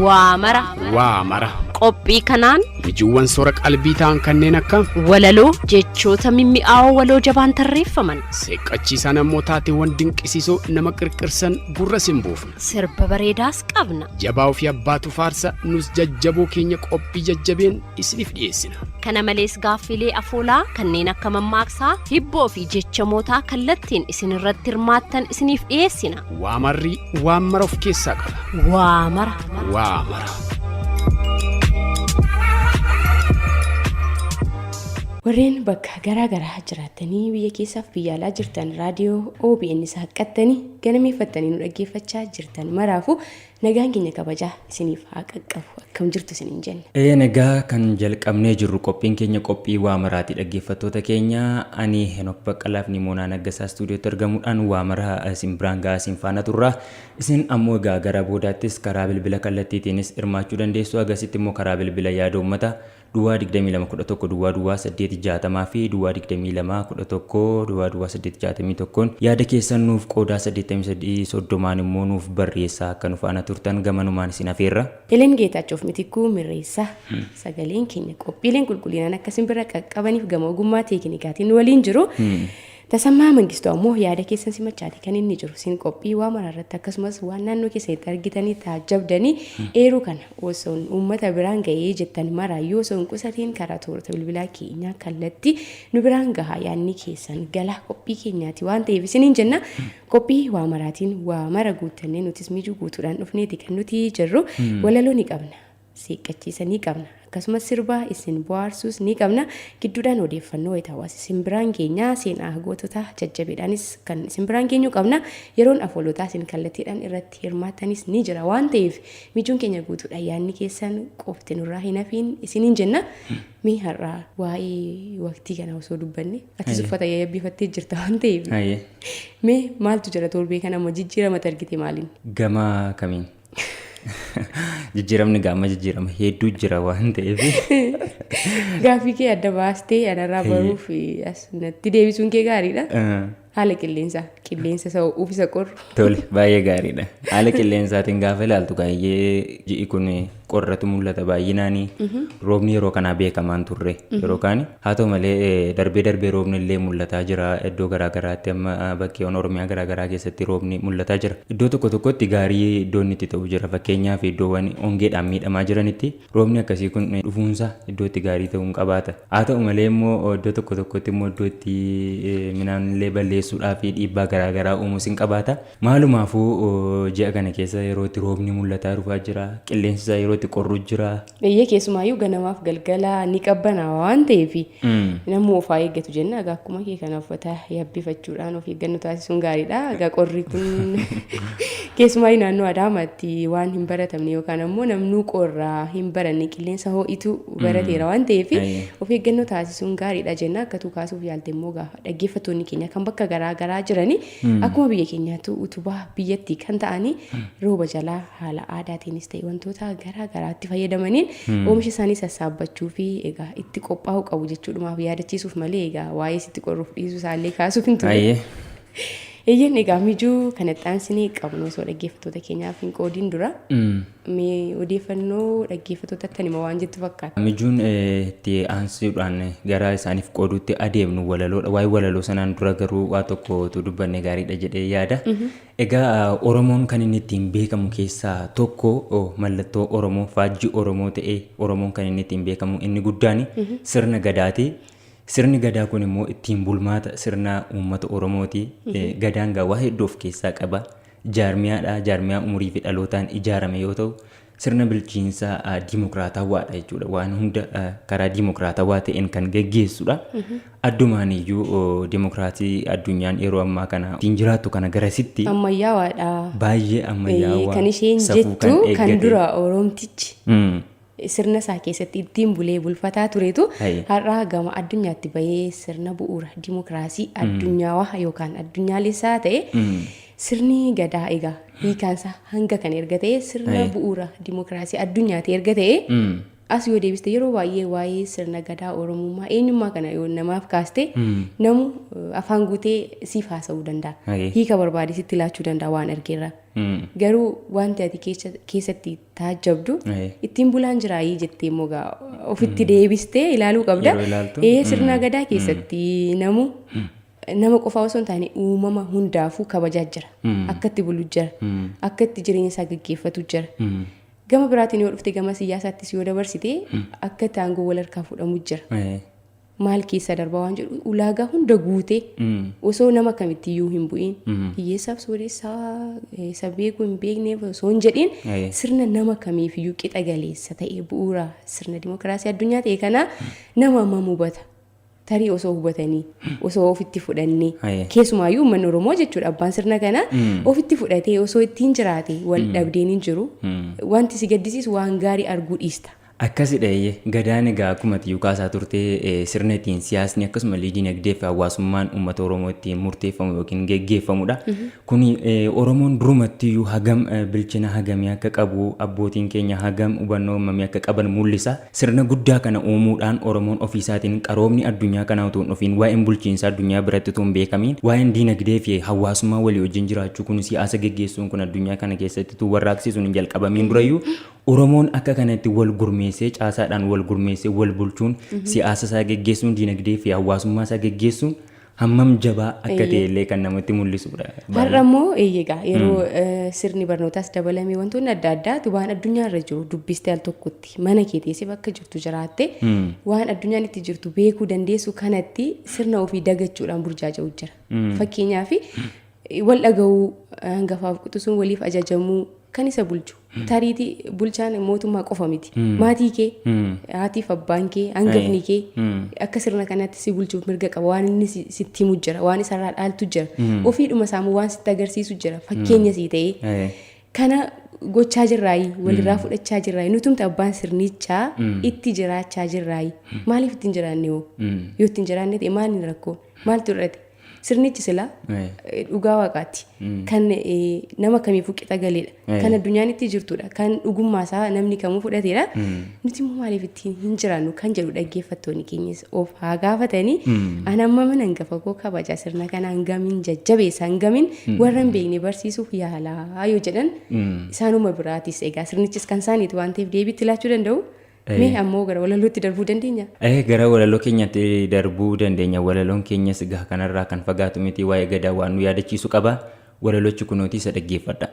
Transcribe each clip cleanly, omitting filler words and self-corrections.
Waa mara. Waa mara. Qophii kanaan Mijuuwwan soora qalbii ta'an kanneen akka walaloo jechoota mimmi'aawoo waloo jabaan tarreeffaman. Seeqqachiisaan ammoo taateewwan dinqisiisoo nama qirqirsan gurra simbuufna. Sirba bareedaas qabna. Jabaa ofii abbaatu faarsa, nus jajjaboo keenya qophii jajjabeen isiniif dhiyeessina. Kana malees gaaffilee afoolaa kanneen akka mammaaksaa, hibboo fi jechamootaa kallattiin isin irratti hirmaattan isiniif dhiyeessina. Waa marri waan mara of keessaa qaba. Waa mara. Waa mara. Warreen bakka garaa garaa jiraattanii biyya keessaaf biyya alaa jirtan, raadiyoo OBN saaqqattanii ganameeffattanii nu dhaggeeffachaa jirtan maraafu nagaan keenya kabajaa isiniif haa qaqqabu. Akkam jirtu isiniin jenna. Een, egaa kan jalqabnee jirru qophiin keenya qophii waa maraati, dhaggeeffattoota keenya. Ani Henok Baqqalaaf Nimoonaa Naggasaa istuudiyootti argamuudhaan waa mara isin biraan gahaa isin faana turra. Isin ammoo egaa gara boodaattis karaa bilbila kallattiitiinis hirmaachuu dandeessu. Agasitti immoo karaa bilbila yaada uummata duwwaa 22 11 duwwaa duwwaa 8 60 fi duwwaa 22 11 duwwaa duwwaa 8 61 yaada keessan nuuf qoodaa, 83 30n immoo nuuf barreessaa. Akka nu faana turtan gamanumaan isin afeerra. Helen Geetaachoof Mitikkuu Mirreessaa sagaleen keenya qophiileen qulqullinaan akka isin bira qaqqabaniif gama ogummaa teeknikaatiin nu waliin jiru. Tasammaa Mangistuu ammoo yaada keessan simachaati kan inni jiru. Isin qophii waa maraa irratti akkasumas waan naannoo keessanitti argitanii taajjabdanii eeruu kana osoo uummata biraan ga'ee jettan maraayyuu osoo hin qusatiin karaa toorota bilbilaa keenyaa kallattii nu biraan gahaa, yaadni keessan galaa qophii keenyaati waan ta'eef isiniin jenna. Qophii waa maraatiin waa mara guuttannee nutis mijuu guutuudhaan dhufneeti kan nuti jirru. Walaloo ni qabna. Seeqqachiisa ni qabna. Akkasumas sirbaa isin bohaarsuus ni qabna. Gidduudhaan odeeffannoo wayitaawwaas isin biraan geenya. Seenaa gootota jajjabeedhaanis kan isin biraan geenyu qabna. Yeroon afoolotaa isin kallattiidhaan irratti hirmaattanis ni jira waan ta'eef mijuun keenya guutuudha. Yaadni keessan qofti nurraa hin hafiin isiniin jenna. Mee har'aa waa'ee waqtii kana osoo dubbanne, atis uffata yayyabbifattee jirta waan ta'eef. Mee maaltu jira torbee kana immoo, jijjiiramatti argite maaliin? Gama kamiin? Jijjiiramni gaama jijjiirama hedduu jira waan ta'eef. Gaaffii kee adda baastee anarraa baruuf as natti deebisuun kee gaariidha. Haala qilleensaa, qilleensa isa ho'uuf isa qorru. Tole, baay'ee gaariidha. Haala qilleensaatiin gaafa ilaaltu baay'ee ji'i kun qorratu mul'ata baay'inaanii. Roobni yeroo kanaa beekamaan turre yeroo kaani. Haa ta'u malee darbee darbee roobni illee mul'ataa jira. Iddoo garaa garaatti amma bakkeewwan Oromiyaa garaa garaa keessatti roobni mul'ataa jira. Iddoo tokko tokkotti gaarii iddoo inni itti ta'u jira. Fakkeenyaaf, iddoowwan hongeedhaan miidhamaa jiranitti roobni akkasii kun dhufuunsaa iddoo itti gaarii ta'uu hin qabaata. Haa ta'u malee immoo iddoo tokko tokkotti immoo iddoo itti midhaan illee balleessuudhaa fi dhiibbaa garaa garaa uumuus hin qabaata. Maalumaafuu ji'a kana keessa yeroo itti roobni mul'ataa dhufaa jira. Qilleensi isaa yeroo itti qorru jira. Eeyyee, keessumaayyuu ganamaaf galgala ni qabbanaawa waan ta'eef namni of haa eeggatu jenna. Egaa akkuma kee kana uffata yabbifachuudhaan of eeggannoo taasisuun gaariidha. Egaa qorri kun keessumaayyuu naannoo Adaamaatti waan hin baratamne yookaan ammoo namnuu qorraa hin baranne, qilleensa ho'itu barateera waan ta'eef of eeggannoo taasisuun gaariidha jenna. Akka tuu kaasuuf yaalte immoo gaafa dhaggeeffattoonni keenya kan bakka garaa garaa jiranii akkuma biyya keenyaatti utubaa biyyattii kan ta'anii rooba jalaa haala aadaatiinis ta'e wantoota garaa garaatti fayyadamaniin oomisha isaanii sassaabbachuu fi egaa itti qophaa'uu qabu jechuudhumaaf yaadachiisuuf malee egaa waa'ee sitti qorruuf dhiisuu isaallee kaasuuf hin ture. Eeyyeen, egaa mijuu kanatti aansinee qabnu osoo dhaggeeffattoota keenyaaf hin qoodiin dura mee odeeffannoo dhaggeeffattootatti hima waan jettu fakkaata. Mijuun itti aansuudhaan gara isaaniif qooduutti adeemnu walaloodha. Waa'ee walaloo sanaan dura garuu waa tokko utuu dubbanne gaariidha jedhee yaada. Egaa Oromoon kan inni ittiin beekamu keessaa tokko mallattoo Oromoo, faajjii Oromoo ta'ee Oromoon kan inni ittiin beekamu inni guddaan sirna Gadaati. Sirni Gadaa kun immoo ittiin bulmaata sirna uummata Oromooti. Gadaan gaa waa hedduu of keessaa qaba. Jaarmiyaadha. Jaarmiyaa umurii fi dhalootaan ijaarame yoo ta'u, sirna bulchiinsa dimokiraatawaadha jechuudha. Waan hunda karaa dimokiraatawaa ta'een kan geggeessudha. Addumaan iyyuu dimokiraatii addunyaan yeroo ammaa kana ittiin jiraattu kana garasitti Ammayyaawaadha. Baay'ee ammayyaawaa. Kan isheen safuu kan jettu kan eeggate. dura Oromtichi sirna isaa keessatti ittiin bulee bulfataa turetu har'a gama addunyaatti bahee sirna bu'uura dimokiraasii addunyaawaa yookaan addunyaalessaa ta'e sirni Gadaa egaa hiikaansaa hanga kan erga ta'e sirna bu'uura dimokiraasii addunyaati erga ta'e as yoo deebiste, yeroo baay'ee waa'ee sirna Gadaa, Oromummaa, eenyummaa kana yoo namaaf kaaste namu afaan guutee siif haasa'uu danda'a. Hiika barbaade sitti laachuu danda'a waan argeerra. Garuu wanti ati keessatti taajjabdu ittiin bulaan jiraayii jettee immoo ofitti deebistee ilaaluu qabda. Yeroo ilaaltu. Sirna gadaa keessatti namu nama qofaa osoo hin taane uumama hundaafuu kabajaa jira. Akka itti bulu jira. Akka itti jireenya isaa gaggeeffatu jira. Gama biraatiin yoo dhufte, gama siyaasaattis yoo dabarsite, akka itti aangoo wal harkaa fuudhamu jira. Maal keessa darbaa waan jedhu ulaagaa hunda guutee osoo nama kamittiyyuu hin bu'iin, hiyyeessaaf sooressaa, isa beekuu hin beekneef osoo hin jedhiin, sirna nama kamiifiyyuu qixa galeessa ta'e, bu'uura sirna dimokiraasii addunyaa ta'e kana nama hammam hubata? Tarii osoo hubatanii, osoo ofitti fudhannee, keessumaayyuu uummanni Oromoo jechuudha, abbaan sirna kana ofitti fudhatee osoo ittiin jiraate, wal dhabdeen hin jiru. Wanti si gaddisiisu waan gaarii arguu dhiista. Akkasidha eeyyee. Gadaan egaa akkuma ati kaasaa turte sirna ittiin siyaasni akkasumallee dinagdee fi hawaasummaan uummata Oromoo ittiin murteeffamu yookiin geggeeffamudha. Kuni Oromoon durumattiyyuu hagam bilchina hagamii akka qabu, abbootiin keenya hagam hubannoo hammamii akka qaban mul'isa. Sirna guddaa kana uumuudhaan Oromoon ofiisaatiin qaroomni addunyaa kanaa utuu hin dhufiin, waa'een bulchiinsa addunyaa biratti utuu hin beekamiin, waa'een dinagdee fi hawaasummaa walii wajjin jiraachuu kun, siyaasa geggeessuun kun addunyaa kana keessatti utuu warraaqsisuun hin jalqabamiin durayyuu, Oromoon akka kanatti wal gurmeessee, caasaadhaan wal gurmeessee wal bulchuun, siyaasa isaa geggeessuun, dinagdee fi hawaasummaa isaa geggeessuun hammam jabaa akka ta'e illee kan namatti mul'isudha. Har'a immoo eeyyega yeroo sirni barnootaas dabalamee, wantoonni adda addaatu waan addunyaa irra jiru dubbistee al tokkotti mana kee teessee bakka jirtu jiraatte waan addunyaan itti jirtu beekuu dandeessu kanatti sirna ofii dagachuudhaan burjaaja'u jira. Fakkeenyaaf, wal dhaga'uu, hangafaaf quxisuun waliif ajajamuu, kan isa bulchu. Tariitii bulchaan mootummaa qofa miti. Maatii kee, haatiif abbaan kee, hangafni kee akka sirna kanaatti si bulchuuf mirga qaba. Waan inni sitti himu jira, waan isarraa dhaaltu jira. Ofiidhuma isaamuu waan sitti agarsiisu jira. Fakkeenya sii ta'ee. Kana gochaa jirraayi, walirraa fudhachaa jirraayi, nutumti abbaan sirnichaa itti jiraachaa jirraayi. Maaliif ittiin jiraanne hoo? Yoo ittiin jiraanne ta'e maaliin rakkoo? Maaltu irratti? Sirnichi silaa dhugaa waaqaati. Kan nama kamiifuu qixa galeedha. Kan addunyaan itti jirtudha. Kan dhugummaa isaa namni kamuu fudhateedha. Nuti immoo maaliif ittiin hin jiraannu kan jedhu dhaggeeffattoonni keenyas of haa gaafatanii. Ani amma mana hangafa koo kabaja, sirna kana hangamiin jajjabeessa, hangamiin warra hin beekne barsiisuuf yaalaa yoo jedhan, isaanuma biraatis egaa sirnichis kan isaaniiti waan ta'eef deebiitti laachuu danda'u. Mee ammoo gara walalootti darbuu dandeenya? Gara walaloo keenyatti darbuu dandeenya. Walaloon keenyas egaa kanarraa kan fagaatu miti, waa'ee gadaa waan nu yaadachiisu qaba. Walalochi kunooti, isa dhaggeeffadha.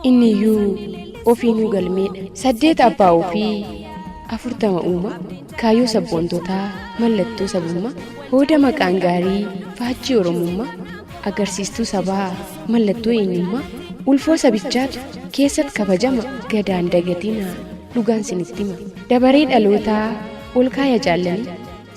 Inni iyyuu ofiinuu galmeedha. 8 abbaa ofii, 40 uuma, kaayyoo sabboontotaa, mallattoo sabummaa, hooda maqaan gaarii, faajjii oromummaa, agarsiistuu sabaa, mallattoo eenyummaa, ulfoo sabichaatu keessatti kabajama. Gadaan dagatina, dhugaan sinitti hima. Dabaree dhalootaa ol kaaya jaallanii,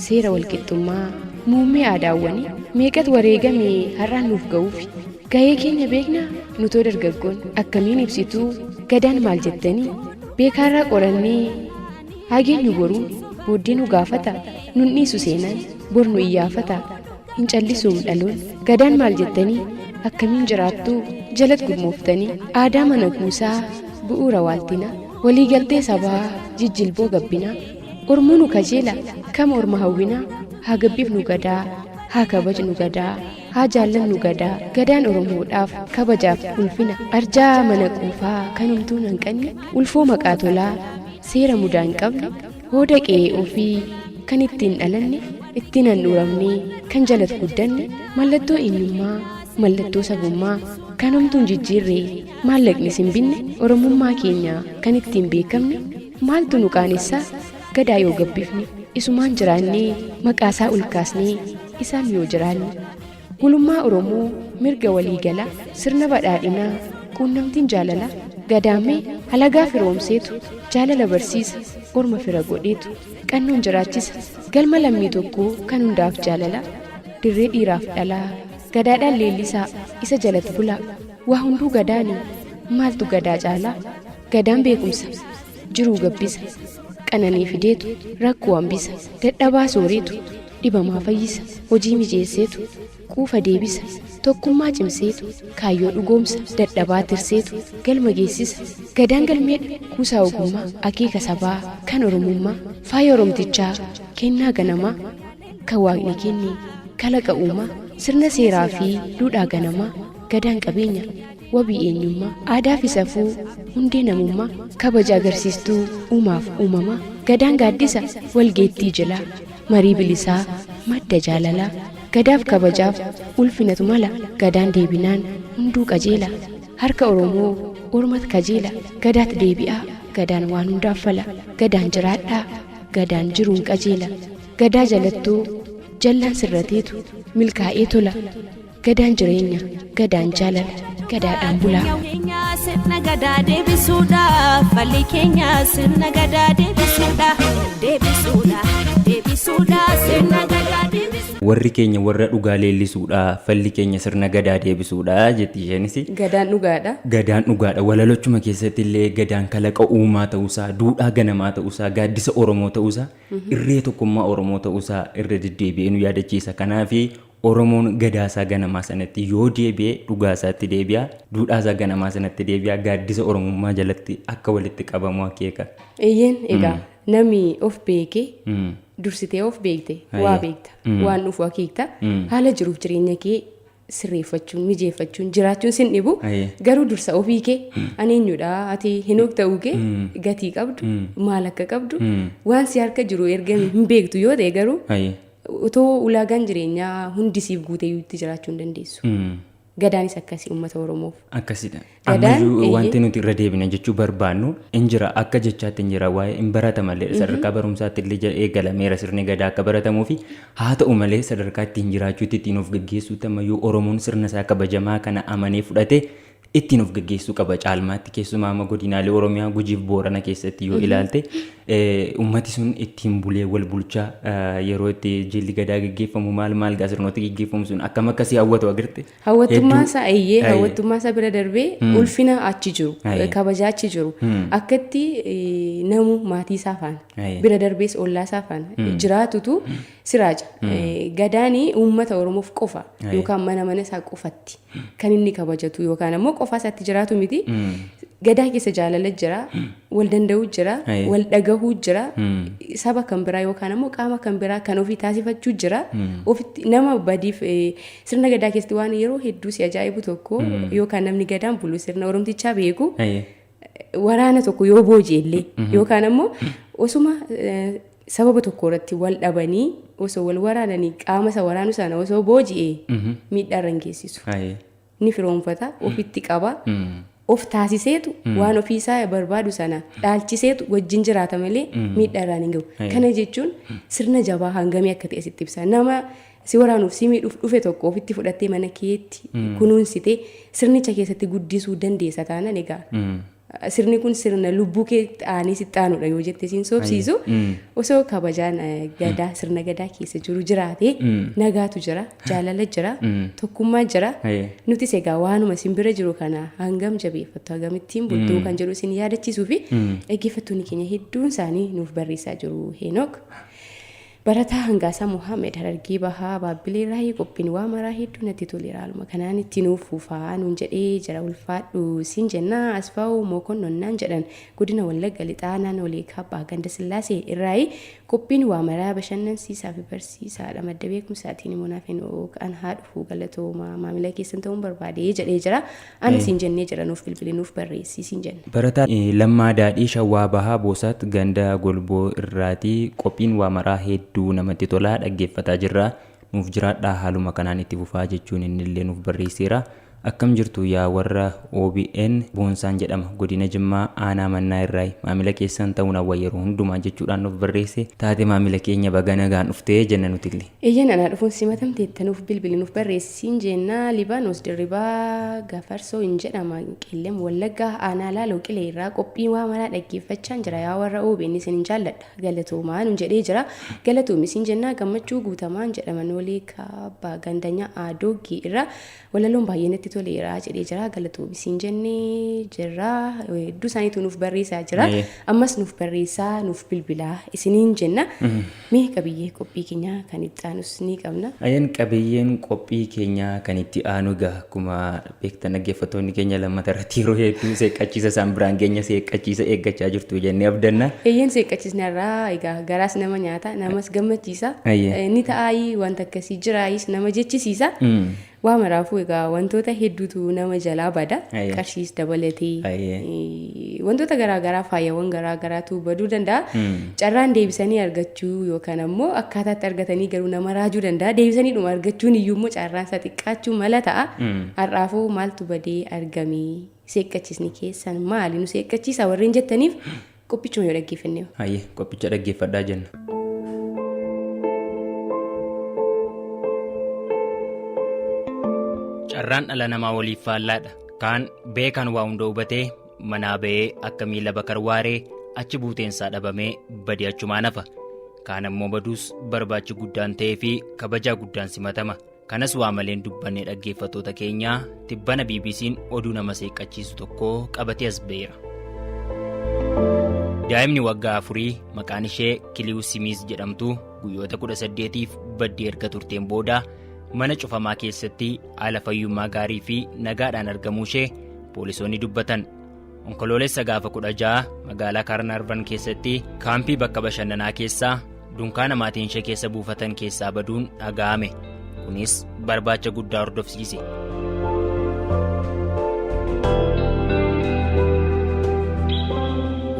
seera walqixxummaa, muummee aadaawwanii, meeqatu wareegame har'aan nuuf ga'uufi. Gahee keenya beeknaa nutoo dargaggoon? Akkamiin ibsituu gadaan maal jettanii? Beekaarraa qorannee haa geenyu, boruun booddee nu gaafata, nun dhiisu seenaan, bor nu iyyaafata, hin callisuum dhaloon. Gadaan maal jettanii? Akkamiin jiraattuu jalat gurmooftanii? Aadaa mana kuusaa, bu'uura waaltinaa, waliigaltee sabaa, jijjilboo gabbinaa, ormuu nu kajeela, kam orma hawwinaa? Haa gabbifnu gadaa, haa kabajnu gadaa, haa jaallannu gadaa. Gadaan oromoodhaaf kabajaaf ulfina, arjaa mana quufaa kan homtuun hanqanne, ulfoo maqaa tolaa, seera mudaa hin qabne, hooda qe'ee ofii kan ittiin dhalanne, ittiin handhuuramne, kan jalat guddanne, mallattoo eenyummaa, mallattoo sabummaa, kan homtuun jijjiirre, maallaqni sin binne, oromummaa keenya kan ittiin beekamne. Maaltu nu qaanessaa gadaa yoo gabbifne, isumaan jiraannee, maqaasaa ol kaasnee isaan yoo jiraanne? Gulummaa Oromoo, mirga waliigalaa, sirna badhaadhinaa, quunnamtiin jaalalaa, gadaamee halagaa firoomseetu jaalala barsiisa, orma fira godheetu qannoon jiraachisa, galma lammii tokkoo kan hundaaf jaalalaa, dirree dhiiraaf dhalaa. Gadaadhaan leellisaa, isa jalat bulaa, waa hunduu gadaani, maaltu gadaa caalaa? Gadaan beekumsa jiruu gabbisa, qananii fideetu rakkoo hambisa, dadhabaa sooreetu dhibamaa fayyisa, hojii mijeesseetu. Quufa deebisa. Tokkummaa cimseetu kaayyoo dhugoomsa. Dadhabaa tirseetu galma geessisa. Gadaan galmeedha kuusaa ogummaa akeeka sabaa kan Oromummaa faaya Oromtichaa kennaa ganamaa kan Waaqni kenne kalaqa uumaa sirna seeraa fi duudhaa ganamaa Gadaan qabeenya wabii eenyummaa aadaa fi safuu hundee namummaa kabaja agarsiistuu uumaaf uumamaa Gadaan gaaddisa walgeettii jilaa marii bilisaa madda jaalalaa Gadaaf kabajaaf ulfinatu mala Gadaan deebinaan hunduu qajeela Harka Oromoo ormat kajeela Gadaat deebi'aa Gadaan waan hundaaf fala Gadaan jiraadhaa Gadaan jiruun qajeela Gadaa jalattoo jallaan sirrateetu milkaa'ee tola Gadaan jireenya Gadaan jaalala Gadaadhaan bulaa. Keenya sirna gadaa deebisuudha. Falli keenya sirna gadaa deebisuudha. Deebisuudha. Deebisuudha. Sirna gadaa deebisuudha. Warri keenya warra dhugaa leellisuudha, falli keenya sirna gadaa deebisuudha jetti isheenis. Gadaan dhugaadha. Gadaan dhugaadha. Walalochuma keessatti illee gadaan kalaqa uumaa ta'uusaa, duudhaa ganamaa ta'uusaa, gaaddisa Oromoo ta'uusaa, irree tokkummaa Oromoo ta'uusaa irra deddeebi'ee nu yaadachiisa. Kanaaf Oromoon gadaasaa ganamaa sanatti yoo deebi'e dhugaasaatti deebi'a, duudhaasaa ganamaa sanatti deebi'a, gaaddisa Oromummaa jalatti akka walitti qabamu akeeka. Eeyyeen egaa namni of beekee dursitee of beekte waa beekta waan dhufu akeekta haala jiruuf jireenya kee sirreeffachuun mijeeffachuun jiraachuun sin dhibu garuu dursa ofii kee ani eenyudha ati Henook ta'uu kee gatii qabdu maal akka qabdu waan si harka jiru erga hin beektu yoo ta'e garuu otoo ulaagaan jireenyaa hundi siif guuteeyyuu itti jiraachuu hin dandeessu. Gadaanis akkasii uummata Oromoof. Akkasidha. Gadaan Ammayyuu eeyyee. wanti nuti irra deebina jechuu barbaannu in jira akka jechaatti in jira waa'ee in barata malee sadarkaa barumsaatti illee eegalameera sirni gadaa akka baratamuu fi haa ta'u malee sadarkaa ittiin jiraachuutti ittiin of geggeessuutti ammayyuu Oromoon sirna isaa kabajamaa kana amanee fudhatee ittiin of geggeessuu qaba caalmaatti keessumaa amma godinaalee Oromiyaa Gujiif Boorana keessatti yoo ilaalte ummati sun ittiin bulee wal bulchaa yeroo itti jilli gadaa geggeeffamu maal maal gaa sirnooti geggeeffamu sun akkam akkasii hawwatu agarte. Hawwattummaa Hedduu. isaa eeyyee hawwattummaa isaa bira darbee ulfina achi jiru kabajaa achi jiru akkatti namu maatii isaa faana bira darbees ollaa isaa faana jiraatutu siraaja. Gadaani uummata Oromoof qofa yookaan mana mana isaa qofatti kan inni kabajatu yookaan ammoo qofaa isaatti jiraatu miti. Gadaa keessa jaalala jira, wal danda'uu jira, wal dhagahuu jira, saba kan biraa yookaan ammoo qaama kan biraa kan ofii taasifachuu jira. Ofitti nama badiif sirna gadaa keessatti waan yeroo hedduu si ajaa'ibu tokko yookaan namni gadaan bulu sirna Oromtichaa beeku waraana tokko yoo booji'ellee yookaan ammoo osuma sababa tokko irratti wal dhabanii osoo wal waraananii qaama isa waraanu sana osoo booji'ee miidhaa irra hin geessisu. Ni firoomfata, ofitti qaba, of taasiseetu waan ofiisaa barbaadu sana dhaalchiseetu wajjin jiraata malee miidhaa irraan hin gahu. Kana jechuun sirna jabaa hangamii akka ta'e sitti ibsa. Nama si waraanuuf si miidhuuf dhufe tokko ofitti fudhattee mana keetti kunuunsitee sirnicha keessatti guddisuu dandeessa taanaan egaa sirni kun sirna lubbuu kee aanee sitti aanudha yoo jette siin soobsiisu osoo kabajaan gadaa sirna gadaa keessa jiru jiraate nagaatu jira, jaalala jira, tokkummaa jira. Nutis egaa waanuma isin bira jiru kana hangam jabeeffattu hagamittiin bultuu kan jedhu isin yaadachiisuu fi dhaggeeffattoonni keenya hedduun isaanii nuuf barreessaa jiru. Henook. Barataa Hangaasaa Mohaammed Harargee Bahaa Baabbilee Raayii qophiin waa maraa hedduu natti toleera haaluma kanaan itti nuuf fufaa nuun jedhee jira ulfaadhu siin jenna. Asfaawu Mokonnon jedhan godina Wallagga Lixaa naannoo Kaabbaa Ganda Sillaasee irraayi qophiin waa maraa bashannansiisaa fi barsiisaadha madda beekumsaatiin immoo naaf hin an haa dhufu galatooma maamila keessan ta'uun barbaade jedhee jira. Ana siin jennee jira nuuf bilbili nuuf barreessii siin jenna. Barataa Lammaa Daadhii Shawwaa Bahaa Boosaat ganda Golboo irraatii qophiin waa maraa hedduu namatti tolaa dhaggeeffataa jirra. Nuuf jiraadhaa haaluma kanaan itti fufaa jechuun innillee nuuf barreesseera. Akkam jirtu yaa warra OBN Boonsaan jedhama godina Jimmaa aanaa mannaa irraayi maamila keessan ta'uun hawwa yeroo hundumaa jechuudhaan nuuf barreesse taate maamila keenya baga nagaan dhuftee jenna nutillee. Eeyyeen anaa dhufuun simatamteetta nuuf bilbili nuuf barreessisiin jenna. Libaanos Dirribaa Gafarsoo hin jedhama Qellem Wallaggaa aanaa Laaloo Qilee irraa qophii waa maraa dhaggeeffachaan jira yaa warra OBN isin hin jaalladha galatoomaa nuun jedhee jira. Galatoomi siin jennaa gammachuu guutamaan jedhama Noolee Kaabbaa Gandanyaa Adoogii irraa walaloon baay'ee natti Toleera jedhee jira. Galatoomi siin jennee jirra. Hedduu isaaniitu nuuf barreessaa jira. Ammas nuuf barreessaa, nuuf bilbilaa isiniin jenna. Mee qabiyyee qophii keenyaa kan itti aanus ni qabna. Ayyaan, qabiyyeen qophii keenyaa kan itti aanu egaa akkuma beektan, dhaggeeffattoonni keenya, lammata irratti yeroo hedduu seeqqachiisa isaan biraan keenya seeqqachiisa eeggachaa jirtu jennee abdanna. Eeyyeen, seeqqachiisni irraa egaa garaas nama nyaata, namas gammachiisa. Ni ta'aayii, wanta akkasii jiraayis nama jechisiisa. Waa maraafuu egaa wantoota hedduutu nama jalaa bada. Qarshiis dabalatee wantoota garaagaraa, faayawwan garaagaraatu baduu danda'a. Carraan deebisanii argachuu yookaan ammoo akkaataatti argatanii garuu nama raajuu danda'a. Deebisanii dhuma argachuun iyyuu immoo carraan isaa xiqqaachuu mala ta'a. Har'aafuu maaltu badee argame? Seeqqachiisni keessan maali? Nu seeqqachiisa warreen jettaniif qophichuma yoo dhaggeeffanne. Hayyee, qophicha dhaggeeffadhaa jenna. Carraan dhala namaa waliif faallaadha. Kaan beekaan waa hunda hubatee manaa ba'ee akka miila bakar waaree achi buuteensaa dhabamee badii achumaan hafa. Kaan ammoo baduus barbaachi guddaan ta'ee fi kabajaa guddaan simatama. Kanas waa maleen dubbannee, dhaggeeffattoota keenyaa, tibbana BBC'n oduu nama seeqqachiisu tokko qabatee as ba'eera. Daa'imni waggaa 4 maqaan ishee Kiliiw Simiis jedhamtu guyyoota 18f baddee erga turteen booda mana cufamaa keessatti haala fayyummaa gaarii fi nagaadhaan argamuu ishee poolisoonni dubbatan. Onkoloolessa gaafa 16 magaalaa Kaarnaarvan keessatti kaampii bakka bashannanaa keessaa dunkaana maatiin ishee keessa buufatan keessaa baduun dhaga'ame. Kunis barbaacha guddaa hordofsiise.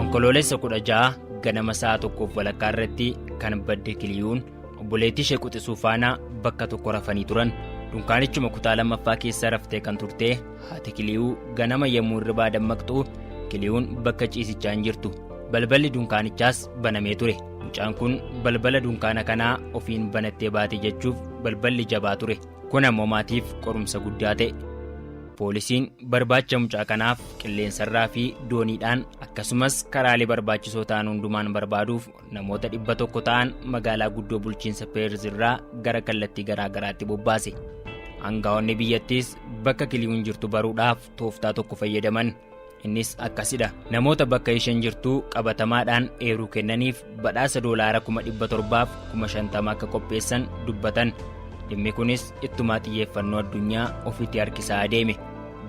Onkoloolessa 16 ganama sa'a 1:30 irratti kan badde Kiliyuun obboleettii ishee quxisuu faana bakka tokko rafanii turan. Dunkaanichuma kutaa lammaffaa keessa raftee kan turte haati Kiliyuu ganama yommuu hirribaa dammaqxu Kiliyuun bakka ciisichaa hin jirtu. Balballi dunkaanichaas banamee ture. Mucaan kun balbala dunkaana kanaa ofiin banattee baate jechuuf balballi jabaa ture. Kun ammoo maatiif qorumsa guddaa ta'e. Poolisiin barbaacha mucaa kanaaf qilleensarraa fi dooniidhaan akkasumas karaalee barbaachisoo ta'an hundumaan barbaaduuf namoota 100 ta'an magaalaa guddoo bulchiinsa Peerz irraa gara kallattii garaa garaatti bobbaase. Aangaa'onni biyyattiis bakka Kiliyuun jirtu baruudhaaf tooftaa tokko fayyadaman. Innis akkasidha. Namoota bakka isheen jirtu qabatamaadhaan eeruu kennaniif badhaasa doolaara 750,000 akka qopheessan dubbatan. Dhimmi kunis ittumaa xiyyeeffannoo addunyaa ofitti harkisaa adeeme.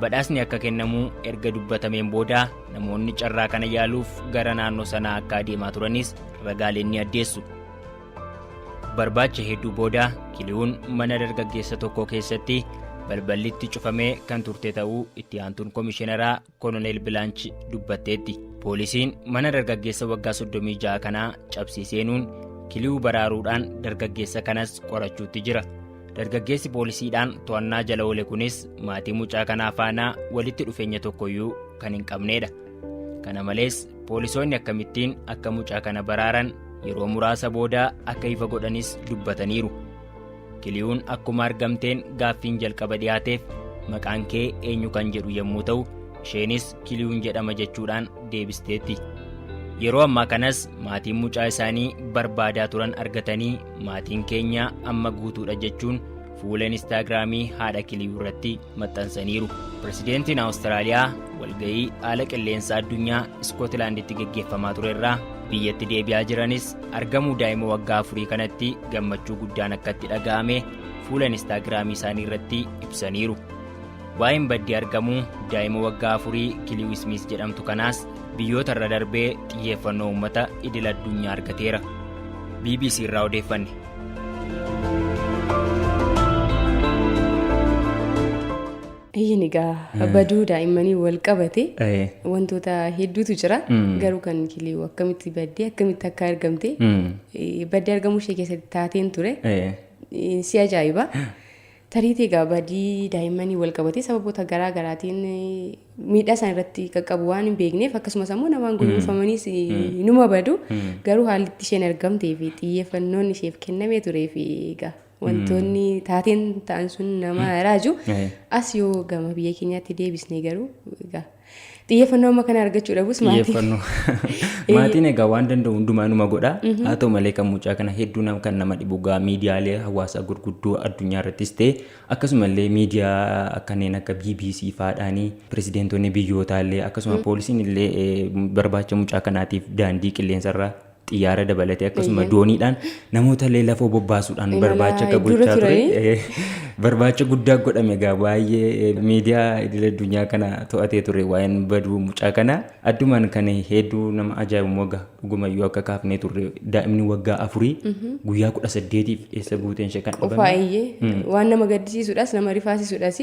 Badhaasni akka kennamu erga dubbatameen booda namoonni carraa kana yaaluuf gara naannoo sanaa akka adeemaa turanis ragaaleen ni addeessu. Barbaacha hedduu booda Kiliyuun mana dargaggeessa tokko keessatti balballitti cufamee kan turte ta'uu itti aantuun komishineraa Koloneel Bilaanch dubbatteetti. Poolisiin mana dargaggeessa waggaa 36 kanaa cabsii seenuun Kiliyuu baraaruudhaan dargaggeessa kanas qorachuutti jira. Dargaggeessi poolisiidhaan to'annaa jala oole kunis maatii mucaa kanaa faana walitti dhufeenya tokkoyyuu kan hin qabnedha. Kana malees poolisoonni akkamittiin akka mucaa kana baraaran yeroo muraasa booda akka ifa godhanis dubbataniiru. Kiliyuun akkuma argamteen gaaffiin jalqaba dhiyaateef maqaan kee eenyu kan jedhu yommuu ta'u, isheenis Kiliyuun jedhama jechuudhaan deebisteetti. Yeroo ammaa kanas maatiin mucaa isaanii barbaadaa turan argatanii maatiin keenya amma guutuudha jechuun fuula Inistaagiraamii haadha Kiliyuu irratti maxxansaniiru. Piresidentiin Awustiraaliyaa walga'ii haala qilleensaa addunyaa Iskootilaanditti geggeeffamaa ture irraa biyyatti deebi'aa jiranis argamuu daa'ima waggaa 4 kanatti gammachuu guddaan akka itti dhaga'ame fuula Inistaagiraamii isaanii irratti ibsaniiru. Waa'een baddee argamuu daa'ima waggaa 4 Kiliyuu Ismiis jedhamtu kanaas biyyoota irra darbee xiyyeeffannoo uummata idil addunyaa argateera. BBC irraa odeeffanne. Eeyyan, egaa baduu daa'immanii wal qabate wantoota hedduutu jira. Garuu kan Kiliyuu akkamitti baddee, akkamitti akka argamte, baddee argamuu ishee keessatti taateen ture si ajaa'iba. Tariitii egaa badii daa'immanii wal qabatee sababoota garaa garaatiin miidhaa isaan irratti qaqqabu waan hin beekneef, akkasumas ammoo namaan gurgurfamaniis numa badu. Garuu haalli itti isheen argamtee fi xiyyeeffannoon isheef kennamee turee fi egaa wantoonni taateen ta'an sun nama raaju. As yoo gama biyya keenyaatti deebisne garuu egaa Xiyyeeffannoo amma kana argachuu dhabus maatiin. Xiyyeeffannoo. Maatiin egaa waan danda'u hundumaa numa godha. Haa ta'u malee kan mucaa kana hedduu kan nama dhibu gaa miidiyaalee hawaasaa gurguddoo addunyaa irrattis ta'e akkasumallee miidiyaa kanneen akka BBC faadhaanii pirezideentonni biyyootaa akkasuma poolisiin illee barbaacha mucaa kanaatiif daandii qilleensarraa xiyyaara dabalatee akkasuma dooniidhaan namoota illee lafoo bobbaasuudhaan barbaacha akka gochaa ture. Barbaacha guddaa godhame egaa baay'ee miidiyaa idil addunyaa kana to'atee ture waa'een baduu mucaa kana. Addumaan kan hedduu nama ajaa'ibu immoo egaa dhugumayyuu akka kaafnee turre daa'imni waggaa 4 guyyaa 18f eessa buuteen ishee kan dhibame. Qofaa waan nama gaddisiisuudhaas nama rifaasisuudhaas.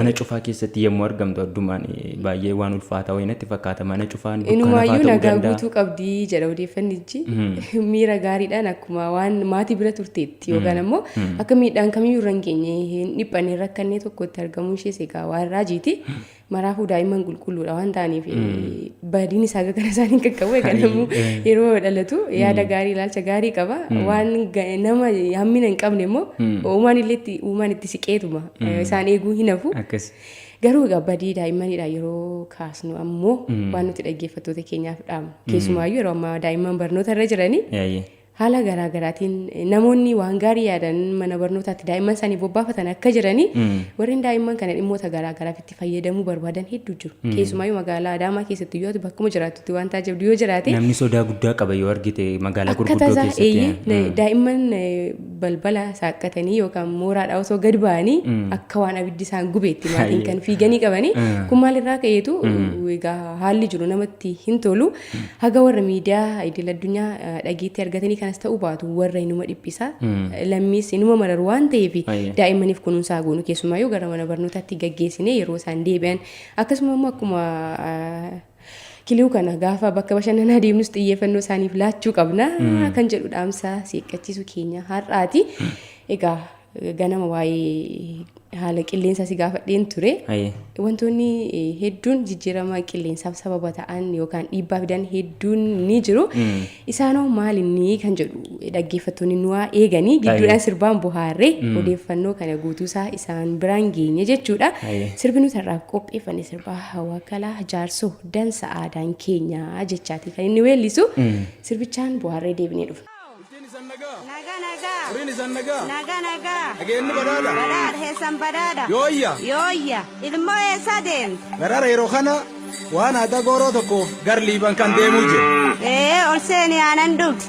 Mana cufaa keessatti yommuu argamtu addumaan baay'ee waan ulfaataa wayii natti fakkaata. Mana cufaan dukkana fa'aa Inumaayyuu ta'uu nagaa danda'a. guutuu qabdi jedha odeeffannichi. Miira gaariidhaan akkuma waan maatii bira turteetti yookaan ammoo akka miidhaan kamiyyuu irra hin geenye hin dhiphanne hin rakkannee tokkotti argamuu ishees egaa waan raajiiti. Maraafuu daa'imman qulqulluudha waan ta'aniif badiin isaa gara isaan hin qaqqabu. Egaa namuu yeroo dhalatu yaada gaarii ilaalcha gaarii qaba. Waan nama hammina hin qabne immoo uumaan illee itti uumaan itti siqeetuma isaan eeguu hin hafu. Garuu egaa badii daa'immaniidha yeroo kaasnu ammoo waan nuti dhaggeeffattoota keenyaaf dhaamnu. Keessumaayyuu yeroo ammaa daa'imman barnoota irra jiranii haala garaa garaatiin namoonni waan gaarii yaadan mana barnootaatti daa'imman isaanii bobbaafatan akka jiranii warreen daa'imman kana dhimmoota garaa garaaf itti fayyadamuu barbaadan hedduu jiru. Keessumaayyuu magaalaa Adaamaa keessatti yoo bakkuma jiraattutti waan taajabdu yoo jiraate. Namni sodaa guddaa qaba yoo argite magaalaa gurguddoo keessatti. Daa'imman balbala saaqqatanii yookaan mooraadhaa osoo gad ba'anii akka waan abiddi isaan gubeetti maatiin kan fiiganii qabanii kun maalirraa ka'eetu egaa haalli jiru namatti hin tolu. Haga warra miidiyaa idil addunyaa dhageettii argatanii kanas ta'uu baatu warra inuma dhiphisa. Lammiis inuma mararu waan ta'eef daa'immaniif kunuunsaa goonu keessumaayyuu gara mana barnootaatti gaggeessine yeroo isaan deebi'an akkasuma immoo akkuma kiliu kana gaafa bakka bashannanaa deemnus xiyyeeffannoo isaaniif laachuu qabna kan jedhu dhaamsa seeqqachiisu keenya har'aati. Egaa ganama waa'ee haala qilleensaa si gaafadheen ture. Wantoonni hedduun jijjiirama qilleensaaf sababa ta'an yookaan dhiibbaa fidan hedduun ni jiru. Isaanoo maal inni kan jedhu dhaggeeffattoonni nu haa eeganii gidduudhaan sirbaan bohaarree odeeffannoo kana guutuusaa isaan biraan geenye jechuudha. Sirbi nuti har'aaf qopheeffanne sirba Hawaakalaa Jaarsoo dansa aadaan keenya jechaati kan inni weellisu. Sirbichaan bohaarree deebinee dhufna. Bultiin isan nagaa? Nagaa nagaa. Horiin isan nagaa? Nagaa nagaa. Nageenyi badhaadha? Badhaadha heessan badhaadha. Yooyya. Yooyya. Ilmoo eessaa deemte? Garara yeroo kana waan aadaa gooroo tokkoof gar liiban kan deemuu jiru. Ee ol seeni aanan dhugi.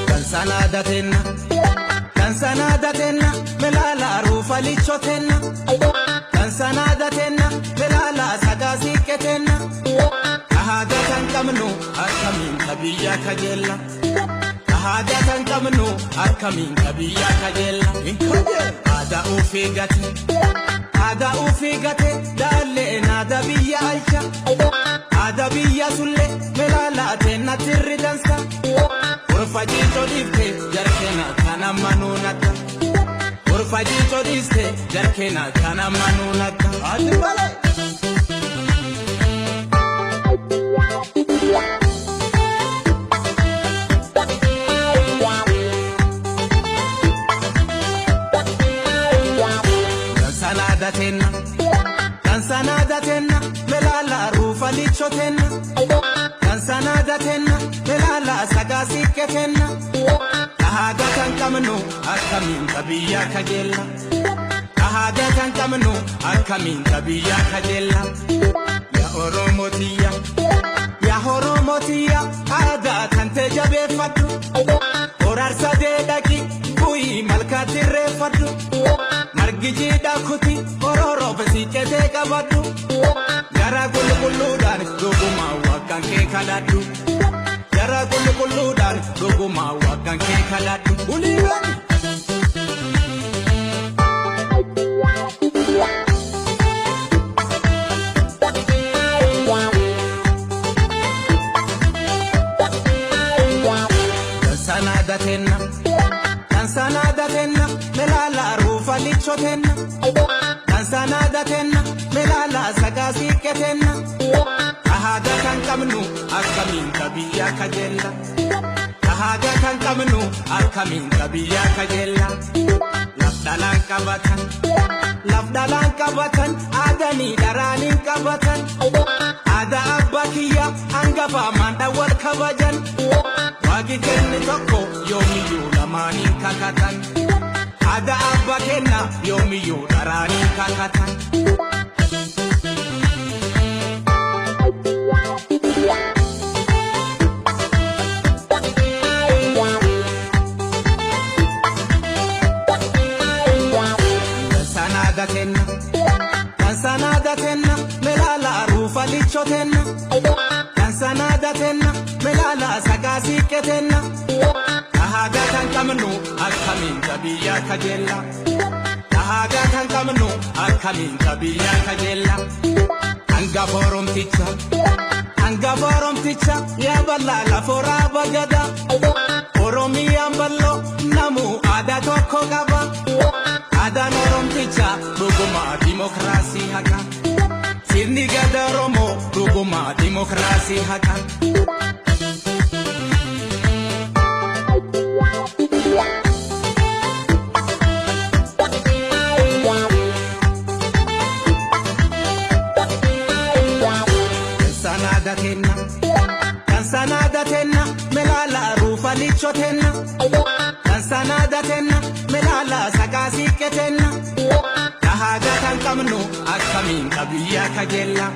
Dansana datenna, dansana datenna, melala ruufa lichotenna. Dansana datenna, melala sagaa siiqqetenna. Aadaa kan qabnu akkamiin ka biyya kajeella. Aadaa kan qabnu akkamiin ka biyya kajeella. Aadaa ofii gate, aadaa ofii gate, daalleen aadaa biyya alcha. Aadaa biyya sullee melala teenna tirri dansa. Gorfa jiitoo dhiifte jarkeena kana manuunata. Gorfa jiitoo dhiiste jarkeena kana manuunata. Ati malee. Dansana datenna, dansana datenna, melala ruufa lichotenna. Dansana datenna, melala sagaa siiqqetenna. Aadaa kan qabnu akkamiin ka biyya kajeella. Aadaa kan qabnu akkamiin ka biyya kajeella. Yaa Oromoo tiyya, yaa Oromoo tiyya, aadaa kan ta'e jabeeffadhu. Horaarsa deedhaqi bu'ii malkaatti irreeffadhu. Margi jiidhaa kuti ororoof siiqqetee qabadhu. Gara qulqulluudhaan dhugumaa waaqaan kee kadhadhu. Gara qulqulluudhaan dhugumaa waaqaan kee kadhadhu. Uliiwwan. Dansana datenna, dansana datenna, melala ruufa lichotenna. licho tenna. Dansan aadaa tenna melaala sagaa siiqqee tenna. Aadaa kan qabnu akkamiin biyya kajeella. Aadaa kan qabnu akkamiin biyya kajeella. Laf dhalaan qabatan. Laf dhalaan qabatan aadanii dharaaniin qabatan. Aadaa abbaa kiyya hangafa maandhaan wal kabajan. Waaqni kenne tokko yoomiyyuu lamaaniin kakatan. Aadaa abbaa kenna yoomiyyuu dharaaniin kakatan. Dansaan aadaa tenna. Dansaan aadaa tenna melaala ruufa licho tenna. Dansaan aadaa tenna melaala sagaa siiqqee tenna. Aadaa kan qabnu akkamiin biyya kajeella. Aadaa kan qabnu akkamiin biyya kajeella. Hangafa Oromticha. Hangafa Oromticha yaa bal'aa laforaa bagada. Oromiyaan bal'oo namu aadaa tokko qaba. Aadaan Oromticha dhuguma dimokiraasii haqa. Sirni gada Oromoo dhuguma dimokiraasii haqa. Dansaan aadaa tenna. Dansaan aadaa tenna melaala ruufa licho tenna. Dansaan aadaa tenna melaala sagaa siiqqee tenna. Aadaa kan qabnu akkamiin biyya kajeella.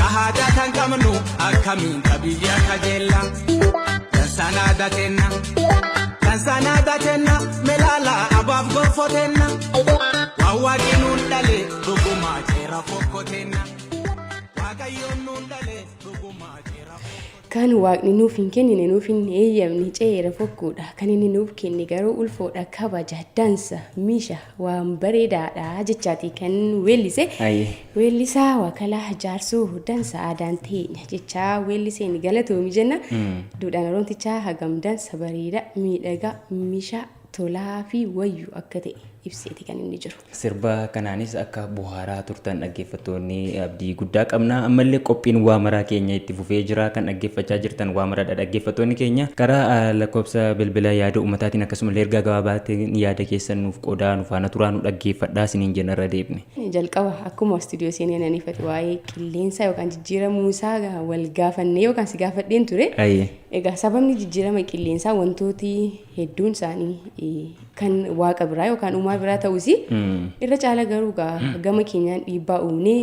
Aadaa kan qabnu akkamiin biyya kajeella. Dansaan aadaa tenna. Dansaan aadaa tenna melaala abaaf gorfoo tenna. Waan waaqni nuun dhale dhuguma jeera fokko tenna. Waaqayyoon nuun dhale dhuguma jeera fokko. Kan waaqni nuuf hin kennine nuuf hin eeyyamne ceera fokkuudha. Kan inni nuuf kenne garuu ulfoodha kabaja dansa misha waan bareedaadha jechaati kan weellise. Ayyee. Weellisaa Wakalaa Jaarsoo dansa aadaan teenya jechaa weelliseen galatoomi jenna. Duudhaan Oromtichaa hagam dansa bareeda miidhagaa misha tolaa fi wayyu akka ta'e ibseeti kan inni jiru. Sirba kanaanis akka bohaaraa turtan dhaggeeffattoonni abdii guddaa qabna. Ammallee qophiin waa maraa keenya itti fufee jira. Kan dhaggeeffachaa jirtan waa maraadha dhaggeeffattoonni keenya. Karaa lakkoofsa bilbila yaada uummataatiin akkasumallee ergaa gabaabaatiin yaada keessan nuuf qoodaa nu faana turaa nu dhaggeeffadhaa isiniin jenna irra deebine. Jalqaba akkuma istuudiyoo seenee nan ifate waa'ee qilleensaa yookaan jijjiiramuu isaa wal gaafannee yookaan si gaafadheen ture. Ayyee. Egaa sababni jijjiirama qilleensaa wantooti hedduun isaanii kan waaqa biraa yookaan uumaa biraa ta'us irra caala garuu gama keenyaan dhiibbaa uumnee